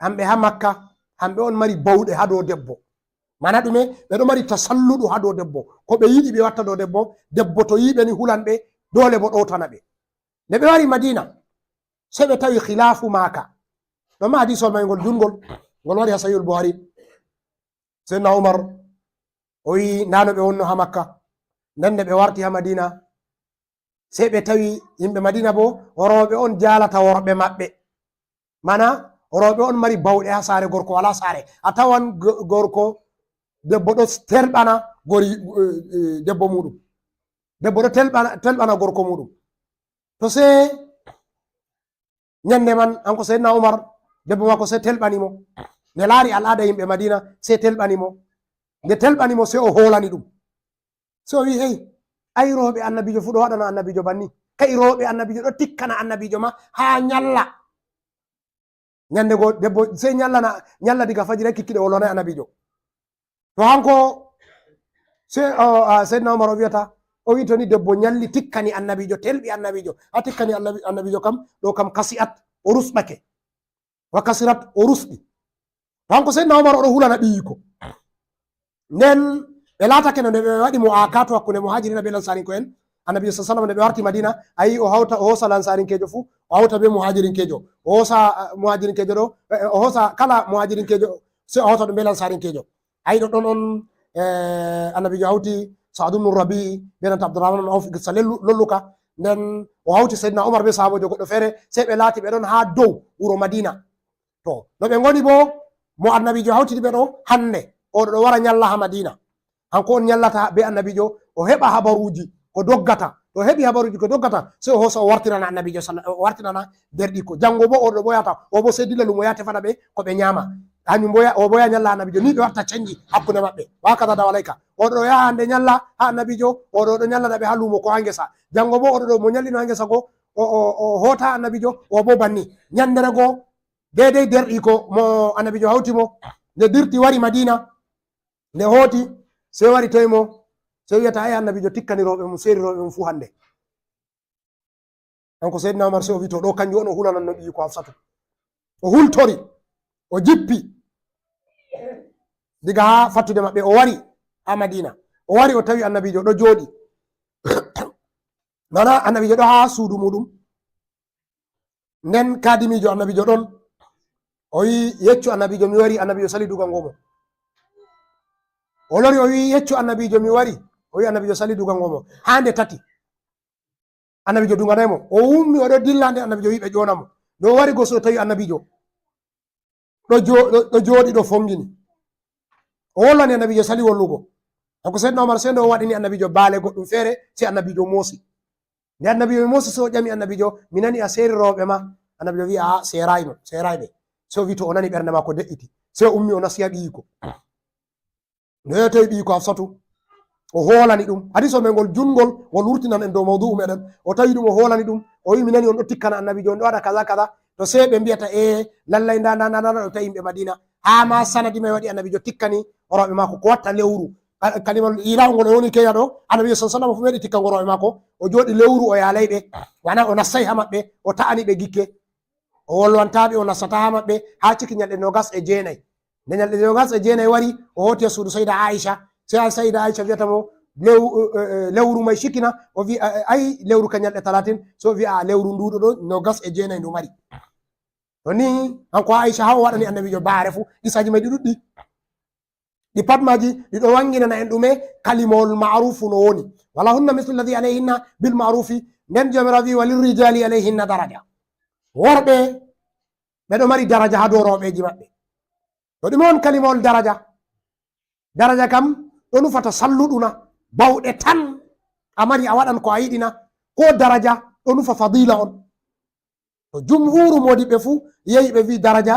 hamɓe haa Makka, hamɓe on mari bawɗe haa dow debbo. Mana ɗume? Ɓe ɗo mari tasalluɗu haa dow debbo. Ko ɓe yiɗi ɓe watta dow debbo, debbo to yi'i ɓe ni hulan ɓe, doole bo ɗowtana ɓe. Nde ɓe wari Madina, sey ɓe tawi khilaafu maaka. Ɗon ma hadiisol may ngol juutngol, ngol wari haa Sahihul Buhari. Seydina Umar, o wi'i, ndaa no ɓe wonno haa Makka. Nden nde ɓe warti haa Madina, sey ɓe tawi yimɓe Madina bo, rowɓe on jaalata worɓe maɓɓe. Mana, rowɓe on mari bawɗe haa saare, gorko walaa saare. A tawan go-, gorko, debbo ɗo telɓana gori, eh, eh, debbo muuɗum. Debbo ɗo telɓana, telɓana gorko muuɗum. To sey Nyande man, hanko Seydina Umar, debbo maako sey telɓani mo. Nde laari al'aada yimɓe Madina, sey telɓani mo. Nde telɓani mo, sey o hoolani ɗum. Sey o wi'i, "Hey, ay rowɓe Annabiijo fuu ɗo waɗana Annabiijo banni. Kay rowɓe Annabiijo ɗo tikkana Annabiijo ma haa nyalla." Nyande go debbo sey nyallana, nyalla diga fajiri haa kikiɗe o wolwanay Annabiijo. To hanko, sey, o, a, Seydina Umar o wi'ata, O wi to ni debbo nyalli tikkani annabiijo, telɓi annabiijo. A tikkani annabi-, annabiijo kam, ɗo kam kasi'at, o rusɓake. Wa kasirat, o rusɗi. To hanko Seydina Umar oɗo hulana ɓiyiiko. Nden ɓe laatake no nde ɓe waɗi mu'akatu hakkunde muhajirina be lansaarinko'en. Annabiijo sallallahu alaihi wasallam nde ɓe warti Madina, a yi o hawta, o hoosa lansaarinkeejo fu, o hawta be muhajirinkeejo. O hoosa, eh, muhajirinkeejo ɗo, eh, o hoosa kala muhajirinkeejo, sey o hawta ɗum be lansaarinkeejo. A yi ɗoɗɗon on, eh, annabiijo hawti Sa'd ibn Rabi'i, be nanta Abdurrahman ibn Auf, qissa lellu-, lolluka. Nden o hawti Seydina Umar be sahaaboojo goɗɗo feere, sey ɓe laati ɓe ɗon haa dow wuro Madina. To, no ɓe ngoni bo, mo annabiijo hawtidi ɓe ɗo hande, oɗo ɗo wara nyalla haa Madina. Hanko on nyallata be annabiijo, o heɓa habaruuji ko doggata. To o heɓi habaruuji ko doggata, sey o hoosa o wartirana annabiijo salla-, o wartirana derɗiiko. Janngo bo oɗo bo yahata, o bo sey dilla lumo yaha tefana ɓe ko ɓe nyaama. Hanyum bo ya-, o bo yaha nyalla annabiijo, ni ɓe watta canji hakkunde maɓɓe. Wa kaza da walaika. Oɗo ɗo yaha hande nyalla haa annabiijo, oɗo ɗo nyallana ɓe haa lumo ko haa ngesa. Janngo bo oɗo ɗo mo nyallino haa ngesa go, o, o, o hoota annabiijo, o bo banni. Nyandere go, deydey derɗiiko mo annabiijo hawti mo, nde dirti wari Madina, nde hooti, sey wari toy mo, sey wiyata, "Ay, annabiijo tikkani rewɓe mum, seeri rewɓe mum fuu hande." Kanko Seydina Umar sey o wi, "To ɗo kanjum on o hulananno ɓiyiiko Hafsatu." O hultori, o jippi diga haa fattude maɓɓe, o wari haa Madina. O wari, o tawi annabiijo ɗo jooɗi. Mana annabiijo ɗo haa suudu muuɗum. Nden kaadimiijo annabiijo ɗon, o wi, "Yeccu annabiijo mi wari." Annabiijo sali dugango mo. O lori, o wi, "Yeccu annabiijo mi wari." O wi, annabiijo sali dugango mo. Haa nde tati. Annabiijo duganay mo. O ummi, o ɗo dilla, nde annabiijo wi ɓe ƴoona mo. Nde o wari go, sey o tawi annabiijo ɗo jo-, ɗo, ɗo jooɗi, ɗo fongini. O wollani annabiijo, sali wollugo. Kanko Seydina Umar sey nde o waɗini annabiijo baale goɗɗum feere, sey annabiijo moosi. Nde annabiijo moosi, sey o ƴami annabiijo, "Mi nani a seeri rewɓe ma." Annabiijo wi, "Aa, seeraay mo, seeraay ɓe." Sey o wi to o nani ɓernde maako de'iti. Sey o ummi, o nasti haa ɓiyiiko. Nde o tawi ɓiyiiko Hafsatu, o hoolani ɗum. Hadiis o men ngol juutngol, ngol wurtinan en dow mawdu'u meɗen. O tawi ɗum, o hoolani ɗum. O wi, "Mi nani on ɗo tikkana annabiijo, on ɗo waɗa kaza, kaza." To sey ɓe mbiyata, "Ee, lallay, nda, nda, nda, nda, ɗo tawi yimɓe Madina." Haa ma sanadi may waɗi annabiijo tikkani rewɓe maako ko watta lewru. Ka-, kalimol ilaahu ngol o woni keya ɗo, annabiijo sallallahu alaihi wasallam fu meeɗi tikkango rewɓe maako. O jooɗi lewru, o yaalay ɓe. Wana o nassay haa maɓɓe, o ta'ani ɓe gikke. O wolwantaaɓe, o nastataa haa maɓɓe haa ciki nyalɗe noogas e jeenay. Nde nyalɗe noogas e jeenay wari, o hooti e suudu Sayda Aisha. Sey Sayda Aisha wiyata mo, "Lew-, eh, eh, lewru may cikina?" O wi, "Eh, eh, ay, lewru ka nyalɗe talatin." Sey o wi, "A, lewru ndu ɗo noogas e jeenay ndu mari." To ni, hanko Aisha haa o waɗani annabiijo baare fu, qissaaji may ɗi ɗuɗɗi. Ɗi pat maaji, ɗi ɗo wanginana en ɗume kalimawol ma'rufu no woni. "Walahunna mislu alladhi alayhinna bil ma'rufi." Nden Joomiraawo wi, "Walirrijali alayhinna daraja." Worɓe, ɓe ɗo mari daraja haa dow rewɓeeji maɓɓe. To ɗume on kalimawol daraja? Daraja kam ɗo nufata salluɗuna, bawɗe tan a mari, a waɗan ko a yiɗi na? Ko daraja ɗo nufa fadila on? To jumhuuru moodiɓɓe fuu yehi ɓe wi daraja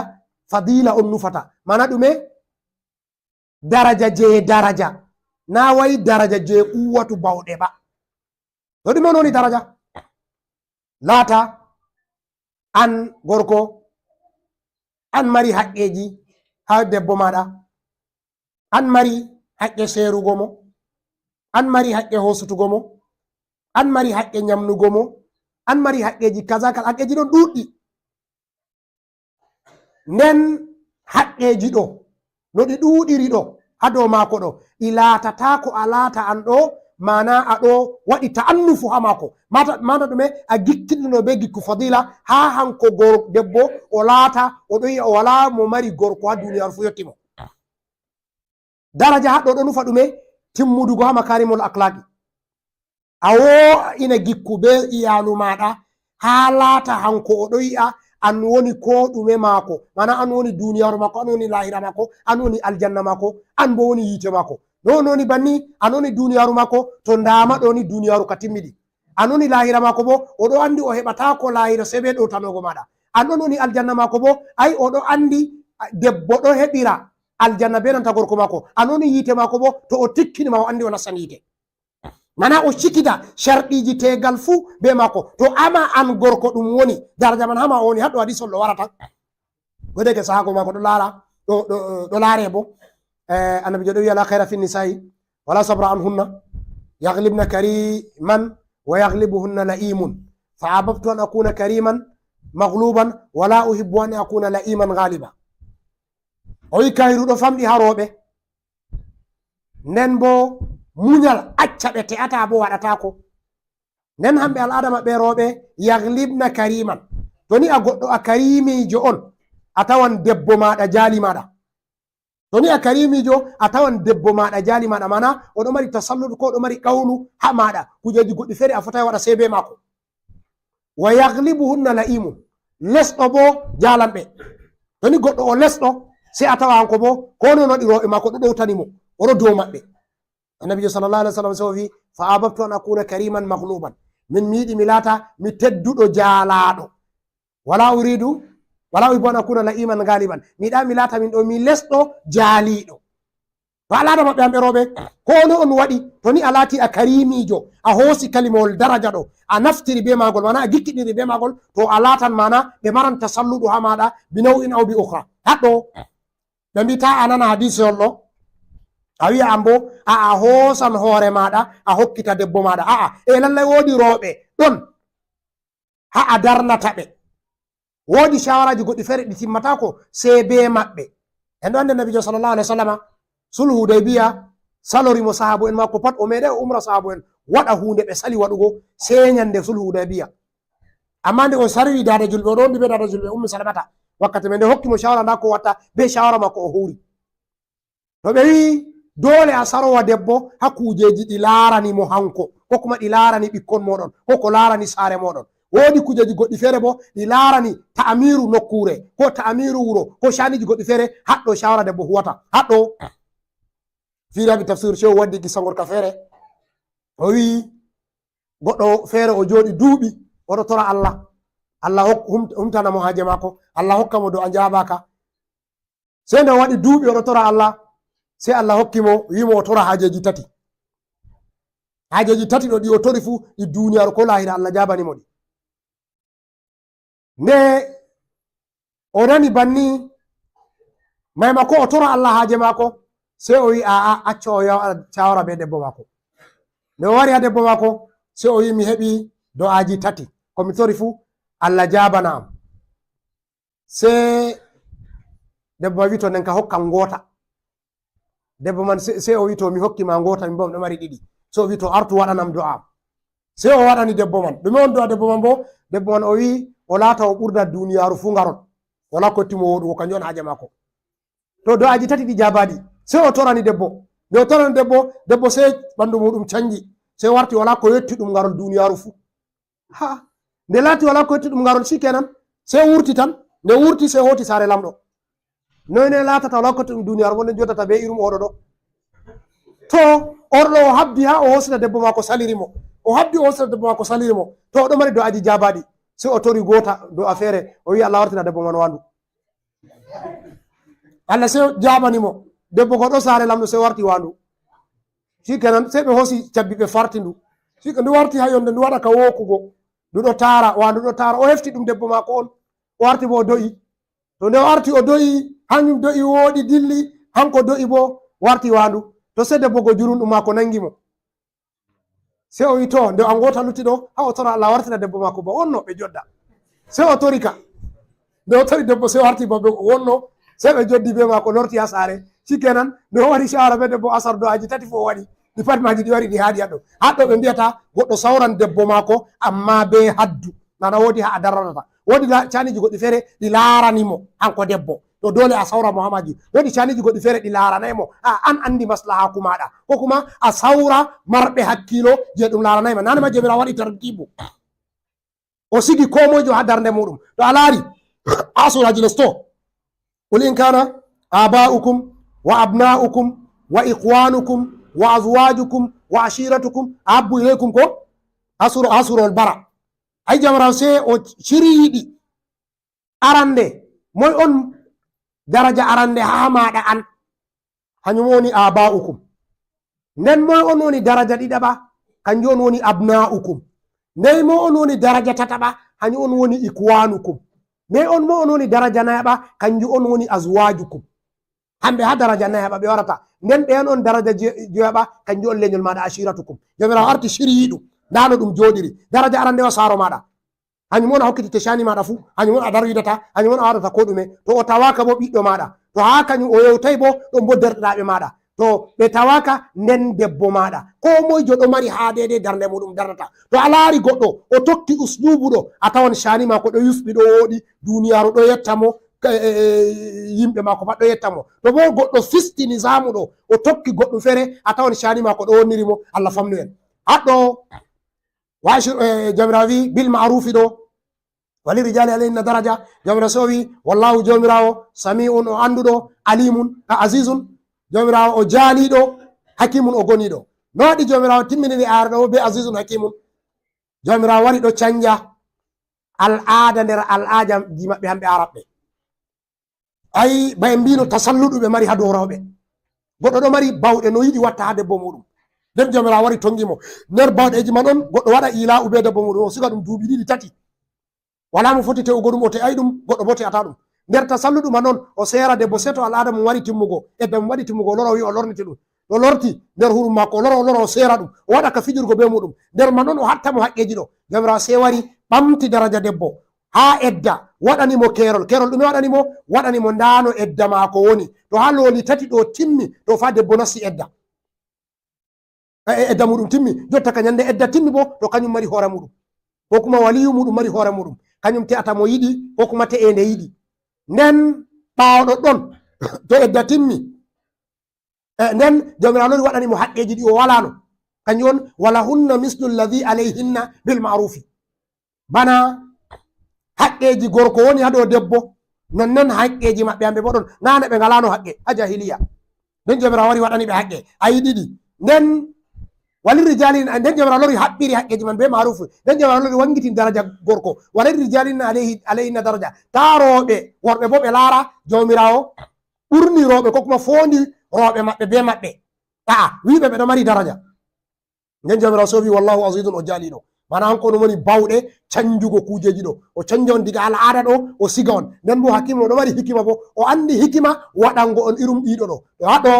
fadila on nufata. Mana ɗume? Daraja je daraja. Na wayi daraja je quwwatu bawɗe ba. To ɗume on woni daraja? Laata an gorko, an mari haqqeeji haa debbo maaɗa. An mari haqqe seerugo mo. An mari haqqe hoosutugo mo. An mari haqqe nyamnugo mo. An mari haqqeeji kaza, kaza. Haqqeeji ɗon ɗuuɗɗi. Nden haqqeeji ɗo, no ɗi ɗuuɗiri ɗo, haa dow maako ɗo, ɗi laatataako a laata an ɗo, maana a ɗo waɗi ta'annufu haa maako. Maata, maana ɗume? A gikkitino bee gikku fadila haa hanko gor-, debbo, o laata, o ɗo yi'a o walaa mo mari gorko haa duniyaaru fuu yotti mo. Daraja haɗɗo ɗo nufa ɗume? Timmudugo haa makarimul akhlaqi. A woo'ina gikku bee iyaalu maaɗa, haa laata hanko o ɗo yi'a an woni koo ɗume maako. Maana an woni duniyaaru maako, an woni laahira maako, an woni aljanna maako, an boo woni yiite maako. No, no woni banni, an woni duniyaaru maako, to ndaama ɗo ni duniyaaru ka timmidi. An woni laahira maako boo, o ɗo anndi o heɓataako laahira sey bee ɗowtanoogo maaɗa. An ɗon woni aljanna maako boo, ay o ɗo anndi debbo ɗo heɓira aljanna bee nanta gorko maako. An woni yiite maako boo, to o tikkini ma o anndi o nastan yiite. Mana o cikida sharɗiiji teegal fuu bee maako. To ama an gorko ɗum woni, daraja man haa ma o woni, haa ɗo hadiis on ɗo warata. Godeke sahaago maako ɗo laara, ɗo, ɗo, ɗo laare boo. Eh, Annabiijo ɗo wi'a, "La khayra fi nisa'i, wala sabra anhunna." يغلبن كريما ويغلبهن لئيم، فأحببت أن أكون كريما مغلوبا ولا أحب أن أكون لئيما غالبا. O wi kayru ɗo famɗi ha rooɓe. Nden bo muñal acca ɓe, te'ata bo waɗata ko. Nden hamɓe al'ada maɓɓe rooɓe, yaglibna kariman. To ni a goɗɗo a karimijo on, a tawan debbo maɗa jali maɗa. To ni a karimijo, a tawan debbo maɗa jali maɗa, mana o ɗo mari tasalluɗ ko o ɗo mari qawlu ha maɗa. Kujeji goɗɗi fere a fotai waɗa sei be mako. Wa yaglibuhunna la'imun. Lesɗo bo jalan ɓe. To ni goɗɗo o lesɗo, sei a tawa hanko bo, ko non waɗi rooɓe mako ɗo ɗowtani mo. O ɗo dow maɓɓe. Annabijo sallallahu alaihi wasallam sei o wi, "Fa ahbabtu an akuna kariman maghluban." Min mi yiɗi mi laata mi tedduɗo jaalaɗo. Wala uridu, wala uhibbu an akuna la'iman ghaliban. Mi yiɗa mi laata min ɗo mi lesɗo jaaliɗo. To al'ada maɓɓe hamɓe rooɓe, ko ono on waɗi, to ni a laati a karimijo, a hoosi kalimawol daraja ɗo, a naftiri be magol, mana a gikkiɗiri be magol, to a laatan mana ɓe maran tasalluɗu ha maɗa bi naw'in aw bi ukhra. Haɗɗo, ɓe mbita a nana hadisi on ɗo, a wi'a an bo, a, a hoosan hoore maɗa, a hokkita debbo maɗa. A'a, e lallai woodi rooɓe ɗon ha a darnata ɓe. Woodi shawaraji goɗɗi fere ɗi timmatako sei be maɓɓe. En ɗo andi Annabijo sallallahu alaihi wasallama, sulhu Hudaybiya, salori mo sahabu en mako pat, o meɗai o umra sahabu en waɗa hunde ɓe sali waɗugo, sei nyande sulhu Hudaybiya. Amma nde o sarwi dada julɓe, o ɗo wondi be dada julɓe Ummu Salamata. Wakkati man nde hokki mo shawara, nda ko watta, be shawara mako o huri. To ɓe wi dole a sarowa debbo ha kujeji ɗi larani mo hanko, ko kuma ɗi larani ɓikkon moɗon, ko ko larani sare moɗon. Woodi kujeji goɗɗi fere bo ɗi larani ta'amiru nokkure, ko ta'amiru wuro, ko shaniji goɗɗi fere, haɗɗo shawara debbo huwata. Haɗɗo. Firaɓe tafsir shehu waddi qissa gorka fere. O wi goɗɗo fere o joɗi duuɓi, o ɗo tora Allah. Allah hok-, hum-, humtana mo haje mako. Allah hokka mo do'a jabaka. Sei nde o waɗi duuɓi o ɗo tora Allah, sei Allah hokki mo, wi mo o tora hajeji tati. Hajeji tati ɗo ɗi o tori fu, ɗi duniyaru ko lahira Allah jabani mo ɗi. Nde o nani banni, maimako o tora Allah haje mako, sei o wi, "A'a, acca o yawa shawara be debbo mako." Nde o wari ha debbo mako, sei o wi, "Mi heɓi do'aji tati. Ko mi tori fu, Allah jabana am." Sei debbo man wi, "To nden ka hokkam ngota." Debbo man se-, sei o wi, "To mi hokki ma ngota, min bo mi ɗo mari ɗiɗi." Sei o wi, "To artu waɗanam do'a." Sei o waɗani debbo man. Ɗume on do'a debbo man bo? Debbo man o wi, o laata o ɓurda duniyaru fu ngarol. Wala ko hetti mo woɗugo, kanjum on haje mako. To do'aji tati ɗi jabaɗi. Sei o torani debbo. Nde o torani debbo, debbo sei ɓandu muɗum canji. Sei warti wala ko yetti ɗum ngarol duniyaru fu. Ha, nde laati wala ko yetti ɗum ngarol, shikenan. Sei wurti tan. Nde wurti sei hoti sare lamɗo. Noy ne laatata wala ko yetti ɗum duniyaru, wonde jodata be irum oɗo ɗo. To, orɗo o habdi ha o hosina debbo mako saliri mo. O habdi o hosina debbo mako saliri mo. To, o ɗo mari do'aji jabaɗi. Sei o tori gota do'a fere. O wi Allah wartina debbo man wandu. Allah sei jabani mo. Debbo ko ɗo sare lamɗo sei warti wandu. Shikenan, sei ɓe hosi cabbi ɓe farti ndu. Shike ndu warti ha yonde ndu waɗa ka wokugo. Ndu ɗo tara, wa ndu ɗo tara. O hefti ɗum debbo mako on. O warti bo o do'i. To nde o arti o do'i, hanyum do'i woɗi dilli, hanko do'i bo warti wandu. To sei debbo go jurunɗum mako nangi mo. Sei o wi, "To, nde an ngota lutti ɗo, ha o tora Allah wartina debbo mako ba wonno ɓe jodda." Sei o tori ka. Nde o tori debbo sei o warti ba be wonno, sei ɓe joddi be mako lorti ha sare. Shikenan, nde o waɗi shawara be debbo asar do'aji tati fu o waɗi. Ɗi pat maji ɗi wari ɗi haɗi haɗɗo. Haɗɗo ɓe mbiyata goɗɗo sawran debbo mako, amma be haddu. Nana woodi ha a darranata. Woodi la-, caniji goɗɗi fere ɗi larani mo, hanko debbo. To dole a sawra mo ha maji. Woodi caniji goɗɗi fere ɗi laranai mo. A an andi maslahaku maɗa. Ko kuma a sawra marɓe hakkilo je ɗum laranai ma. Nane ma Jomirawo waɗi tartibu. O sigi ko moijo ha darnde muɗum. To a lari, ha suraji lesto. Qul in kana aba'ukum wa abna'ukum wa ikhwanukum wa azwajukum wa ashiratukum ahabbu ilaykum ko? Ha sura, ha surol Bara. Ai Jomirawo sei o shiryiɗi. Arande, moy on daraja arande ha maɗa an? Hanyum woni aba'ukum. Nden moy on woni daraja ɗiɗaɓa? Kanjum on woni abna'ukum. Ndey moy on woni daraja tataɓa? Hanyum on woni ikwanukum. Ndey on moy on woni daraja nayaɓa? Kanjum on woni azwajukum. Hamɓe ha daraja nayaɓa ɓe warata. Nden ɓe on on daraja je-, joyaɓa, kanjum on leñol maɗa, ashiratukum. Jomirawo arti shiryi ɗum. Ndano ɗum joɗiri. Daraja arandewa saro maɗa. Hanyum on a hokkitite shani maɗa fu. Hanyum on a darwidata. Hanyum on a waɗata ko ɗume. To o tawaka bo ɓiɗɗo maɗa. To ha kanyum o yewtai bo, ɗon bo derɗiraɓe maɗa. To ɓe tawaka, nden debbo maɗa. Ko moijo ɗo mari ha dede darnde muɗum darnata. To a laari goɗɗo, o tokki uslubu ɗo, a tawan shani mako ɗo yusɓi, ɗo woɗi, duniyaru ɗo yetta mo, ka-, e, e, e, yimɓe mako pat ɗo yetta mo. To bo goɗɗo fisti nizamu ɗo, o tokki goɗɗum fere, a tawan shani mako ɗo wonniri mo, Allah famnu en. Haɗɗo, wa ashir-, e, Jomirawo wi, bil ma'rufi ɗo, wali rijali alayhinna daraja, Jomirawo sowi, wallahu Jomirawo, sami'un o anduɗo, alimun, a azizun, Jomirawo o jaliɗo, hakimun o goniɗo. No waɗi Jomirawo timminiri ayare ɗo be azizun hakimun? Jomirawo wari ɗo canja al'ada nder al'adaji maɓɓe hamɓe Arabɓe. Ai, ba en mbino tasalluɗu ɓe mari ha dow rewɓe. Goɗɗo ɗo mari bawɗe no yiɗi watta ha debbo muɗum. Nden Jomirawo wari tongi mo. Nder bawɗeji man on, goɗɗo waɗa ila'u be debbo muɗum, o siga ɗum duuɓi ɗiɗi, tati. Wala mo foti te'ugo ɗum, o te'ai ɗum, goɗɗo bo te'ata ɗum. Nder tasalluɗu man on, o sera debbo seto al'ada mum wari timmugo, edda mum waɗi timmugo, o lora o wi'a o lorniti ɗum. O lorti nder hurum mako, o lora, o lora, o sera ɗum, o waɗa ka fijirgo be muɗum. Nder man on o hatta mo haqqeji ɗo. Jomirawo sei wari ɓamti daraja debbo. Ha edda, waɗani mo kerol. Kerol ɗume waɗani mo? Waɗani mo ndano edda mako woni. To ha loli tati ɗo timmi, to fa debbo nasti edda. E, e, edda muɗum timmi. Jotta ka nyande edda timmi bo, to kanyum mari hore muɗum. Ko kuma waliyu muɗum mari hore muɗum. Kanyum te'ata mo yiɗi, ko kuma te'e nde yiɗi. Nden ɓawo ɗoɗɗon, to edda timmi, e, nden Jomirawo lori waɗani mo haqqeji ɗi o walano. Kanjum on, "Walahunna mislu alladhi alayhinna bil ma'rufi." Bana haqqeji gorko woni ha dow debbo, nonnon haqqeji maɓɓe hamɓe bo ɗon. Nane ɓe ngalano haqqe ha jahiliya. Nden Jomirawo wari waɗani ɓe haqqe. Ayi ɗiɗi. Nden walil rijali, nden Jomirawo lori haɓɓiri haqqeji man be ma'rufu. Nden Jomirawo lori wangitini daraja gorko. Walil rijali alayhi, alayhinna daraja. Ta rewɓe, worɓe bo ɓe lara Jomirawo ɓurni rewɓe ko kuma fondi rewɓe maɓɓe be maɓɓe. A'a, wiɓe ɓe ɗo mari daraja. Nden Jomirawo sowi, "Wallahu azizun," o jaliɗo. Mana hanko on woni bawɗe canjugo kujeji ɗo. O canja on diga al'ada ɗo, o siga on. Nden bo hakimu o ɗo mari hikima bo. O andi hikima waɗango on irum ɗiɗo ɗo. To haɗo,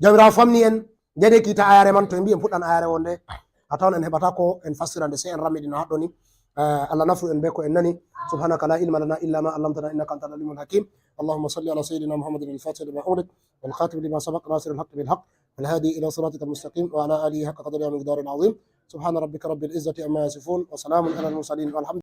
Jomirawo famni en, jade kita ayare man to en mbi en puɗɗan ayare wonde. A tawan en heɓata ko en fassira nde, sei en rammiɗino haɗɗo ni. Eh, Allah nafru en be ko en nani. Subhanaka la ilma lana illa ma allamtana innaka antal alimul hakim. Allahumma salli ala sayyidina Muhammadin al-fatih lima ughliq wal khatim lima sabaq nasir al-haq bil haq wal hadi ila siratika al-mustaqim wa ala alihi haqqa qadrihi wa miqdarihi al-azim. Subhana rabbika rabbil izzati amma yasifun wa salamun ala al-mursalin walhamdulillah.